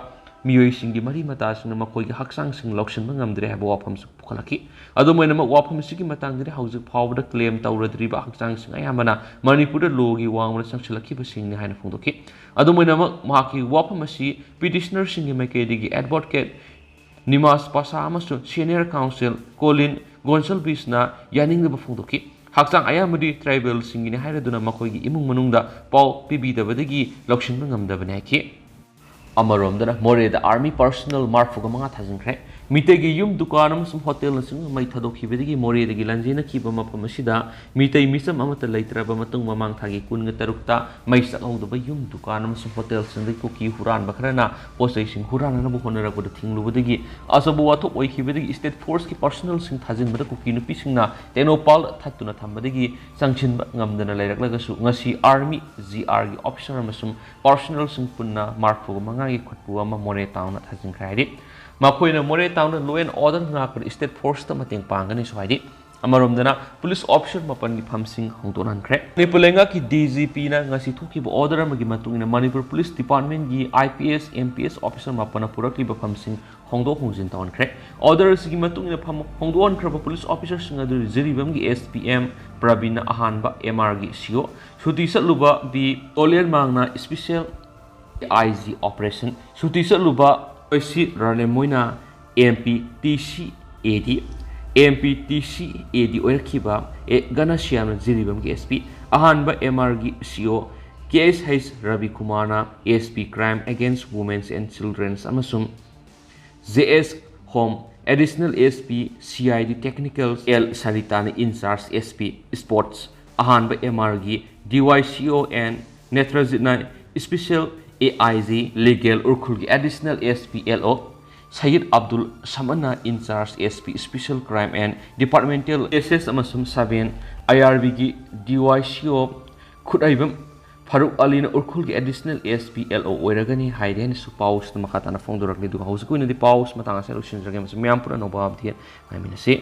ꯃꯤꯑꯣꯏꯁꯤꯡꯒꯤ ꯃꯔꯤ ꯃꯇꯥꯁꯤꯡꯅ ꯃꯈꯣꯏꯒꯤ ꯍꯛꯆꯥꯡꯁꯤꯡ ꯂꯧꯁꯤꯟꯕ ꯉꯝꯗ꯭ꯔꯦ ꯍꯥꯏꯕ ꯋꯥꯐꯝꯁꯨ ꯄꯨꯈꯠꯂꯛꯈꯤ꯫ ꯑꯗꯨꯝ ꯑꯣꯏꯅꯃꯛ, ꯋꯥꯐꯝ ꯑꯁꯤꯒꯤ ꯃꯇꯥꯡꯗꯗꯤ ꯍꯧꯖꯤꯛ ꯐꯥꯎꯕꯗ ꯀ꯭ꯂꯦꯝ ꯇꯧꯔꯗ꯭ꯔꯤꯕ ꯍꯛꯆꯥꯡꯁꯤꯡ ꯑꯌꯥꯝꯕꯅ ꯃꯅꯤꯄꯨꯔꯗ ꯂꯣꯒꯤ ꯋꯥꯡꯃꯗ ꯆꯪꯁꯤꯜꯂꯛꯈꯤꯕꯁꯤꯡꯅꯤ ꯍꯥꯏꯅ ꯐꯣꯡꯗꯣꯛꯈꯤ꯫ ꯑꯗꯨꯝ ꯑꯣꯏꯅꯃꯛ, ꯃꯍꯥꯛꯀꯤ ꯋꯥꯐꯝ ꯑꯁꯤ ꯄꯤꯇꯤꯁꯅꯔꯁꯤꯡꯒꯤ ꯃꯥꯏꯀꯩꯗꯒꯤ ꯑꯦꯗꯚꯣꯀꯦꯠ ꯅꯤꯃꯥꯁ ꯄꯥꯁꯥ ꯑꯃꯁꯨꯡ ꯁꯦꯅꯤꯌꯔ ꯀꯥꯎꯟꯁꯤꯜ ꯀꯣꯂꯤꯟ ꯒꯣꯟꯁꯜꯕꯤꯁꯅ ꯌꯥꯅꯤꯡꯗꯕ ꯐꯣꯡꯗꯣꯛꯈꯤ꯫ ꯍꯛꯆꯥꯡ ꯑꯌꯥꯝꯕꯗꯤ ꯇ꯭ꯔꯥꯏꯕꯦꯜꯁꯤꯡꯒꯤꯅꯤ ꯍꯥꯏꯔꯗꯨꯅ ꯃꯈꯣꯏꯒꯤ ꯏꯃꯨꯡ ꯃꯅꯨꯡꯗ ꯄꯥꯎ ꯄꯤꯕꯤꯗꯕꯗꯒꯤ ꯂꯧꯁꯤꯟꯕ ꯉꯝꯗꯕꯅꯤ ꯍꯥꯏꯈꯤ꯫ ꯑꯃꯔꯣꯝꯗꯅ, ꯃꯣꯔꯦꯗ ꯑꯥꯔꯃꯤ ꯄꯥꯔꯁꯣꯅꯦꯜ ꯃꯔꯤꯐꯨꯒ ꯃꯉꯥ ꯊꯥꯖꯤꯟꯈ꯭ꯔꯦ꯫ ꯃꯤꯇꯩꯒꯤ ꯌꯨꯝ, ꯗꯨꯀꯥꯟ ꯑꯃꯁꯨꯡ ꯍꯣꯇꯦꯜꯅꯆꯤꯡꯕ ꯃꯩ ꯊꯥꯗꯣꯛꯈꯤꯕꯗꯒꯤ ꯃꯣꯔꯦꯗꯒꯤ ꯂꯥꯟꯖꯦꯟꯅꯈꯤꯕ ꯃꯐꯝ ꯑꯁꯤꯗ ꯃꯤꯇꯩ ꯃꯤꯆꯝ ꯑꯃꯠꯇ ꯂꯩꯇ꯭ꯔꯕ ꯃꯇꯨꯡ, ꯃꯃꯥꯡ ꯊꯥꯒꯤ ꯀꯨꯟꯒ ꯇꯔꯨꯛꯇ ꯃꯩ ꯆꯥꯛꯍꯧꯗꯕ ꯌꯨꯝ, ꯗꯨꯀꯥꯟ ꯑꯃꯁꯨꯡ ꯍꯣꯇꯦꯜꯁꯤꯡꯗꯒꯤ ꯀꯨꯀꯤ ꯍꯨꯔꯥꯟꯕ ꯈꯔꯅ ꯄꯣꯠ ꯆꯩꯁꯤꯡ ꯍꯨꯔꯥꯟꯅꯅꯕ ꯍꯣꯠꯅꯔꯛꯄꯗ ꯊꯤꯡꯂꯨꯕꯗꯒꯤ ꯑꯆꯧꯕ ꯋꯥꯊꯣꯛ ꯑꯣꯏꯈꯤꯕꯗꯒꯤ state forceꯀꯤ personnelꯁꯤꯡ ꯊꯥꯖꯤꯟꯕꯗ ꯀꯨꯀꯤ ꯅꯨꯄꯤꯁꯤꯡꯅ ꯇꯦꯡꯅꯧꯄꯜ ꯊꯠꯇꯨꯅ ꯊꯝꯕꯗꯒꯤ ꯆꯪꯁꯤꯟꯕ ꯉꯝꯗꯅ ꯂꯩꯔꯛꯂꯒꯁꯨ, ꯉꯁꯤ Army, GRꯒꯤ officer ꯑꯃꯁꯨꯡ personnelꯁꯤꯡ ꯄꯨꯟꯅ ꯃꯔꯤꯐꯨ ꯃꯉꯥꯒꯤ ꯈꯨꯠꯄꯨ ꯑꯃ ꯃꯣꯔꯦ townꯗ ꯊꯥꯖꯤꯟꯈ꯭ꯔꯦ꯫ ꯍꯥꯏꯗꯤ, ꯃꯈꯣꯏꯅ ꯃꯣꯔꯦ townꯗ law and order ꯉꯥꯛꯄꯗ state forceꯇ ꯃꯇꯦꯡ ꯄꯥꯡꯒꯅꯤꯁꯨ ꯍꯥꯏꯔꯤ꯫ ꯑꯃꯔꯣꯝꯗꯅ, police officer ꯃꯥꯄꯟꯒꯤ ꯐꯝꯁꯤꯡ ꯍꯣꯡꯗꯣꯛꯍꯟꯈ꯭ꯔꯦ꯫ ꯃꯅꯤꯄꯨꯔ ꯂꯩꯉꯥꯛꯀꯤ DGPꯅ ꯉꯁꯤ ꯊꯣꯛꯈꯤꯕ order ꯑꯃꯒꯤ ꯃꯇꯨꯡ ꯏꯟꯅ, Manipur police departmentꯀꯤ IPS, MPS officer ꯃꯥꯄꯟꯅ ꯄꯨꯔꯛꯂꯤꯕ ꯐꯝꯁꯤꯡ ꯍꯣꯡꯗꯣꯛ ꯍꯣꯡꯖꯤꯟ ꯇꯧꯍꯟꯈ꯭ꯔꯦ꯫ Order ꯑꯁꯤꯒꯤ ꯃꯇꯨꯡ ꯏꯟꯅ, ꯐꯝ ꯍꯣꯡꯗꯣꯛꯍꯟꯈ꯭ꯔꯕ police officerꯁꯤꯡ ꯑꯗꯨ ꯖꯤꯔꯤꯕꯥꯝꯒꯤ SP ꯑꯦꯝ ꯄ꯭ꯔꯕꯤꯟꯅ ꯑꯍꯥꯟꯕ MRꯒꯤ CO, ꯁꯨꯇꯤ ꯆꯠꯂꯨꯕ ꯕꯤ ꯇꯣꯂꯦꯟꯃꯥꯡꯅ special IG operation, ꯁꯨꯇꯤ ꯆꯠꯂꯨꯕ ꯑꯣꯏꯁꯤ ꯔꯥꯂꯦꯝꯃꯣꯏꯅ MPTCAD, MPTCAD ꯑꯣꯏꯔꯛꯈꯤꯕ ꯑꯦ ꯒꯅꯁ꯭ꯌꯥꯝꯅ ꯖꯤꯔꯤꯕꯥꯝꯒꯤ SP, ꯑꯍꯥꯟꯕ MRꯒꯤ CO, KSH ꯔꯕꯤꯀꯨꯃꯥꯔꯅ SP Crime Against Women and Children ꯑꯃꯁꯨꯡ JS Home, Additional SP CID Technical, L ꯁꯔꯤꯇꯥꯅ in charge SP Sports, ꯑꯍꯥꯟꯕ MRꯒꯤ DYCO and ꯅꯦꯇ꯭ꯔꯖꯤꯠꯅ special AIG Legal, ꯎꯔꯈꯨꯜꯒꯤ Additional SP LO, Sayed Abdul ꯁꯃꯟꯅ in charge SP Special Crime and Departmental SS ꯑꯃꯁꯨꯡ seven IRBꯒꯤ DYCO ꯈꯨꯠꯍꯩꯕꯝ ꯐꯥꯔꯨꯛ ꯑꯂꯤꯅ ꯎꯔꯈꯨꯜꯒꯤ Additional SP LO ꯑꯣꯏꯔꯒꯅꯤ ꯍꯥꯏꯔꯦ ꯍꯥꯏꯅꯁꯨ ꯄꯥꯎꯁꯤꯗ ꯃꯈꯥ ꯇꯥꯅ ꯐꯣꯡꯗꯣꯔꯛꯂꯤ꯫ ꯑꯗꯨꯒ ꯍꯧꯖꯤꯛꯀꯤ ꯑꯣꯏꯅꯗꯤ ꯄꯥꯎꯁꯤ ꯃꯇꯥꯡ ꯑꯁꯤꯗ ꯂꯣꯏꯁꯤꯟꯖꯔꯒꯦ꯫ ꯑꯃꯁꯨꯡ ꯃꯌꯥꯝ ꯄꯨꯟꯅ ꯑꯅꯧꯕ update ꯉꯥꯏꯃꯤꯟꯅꯁꯤ꯫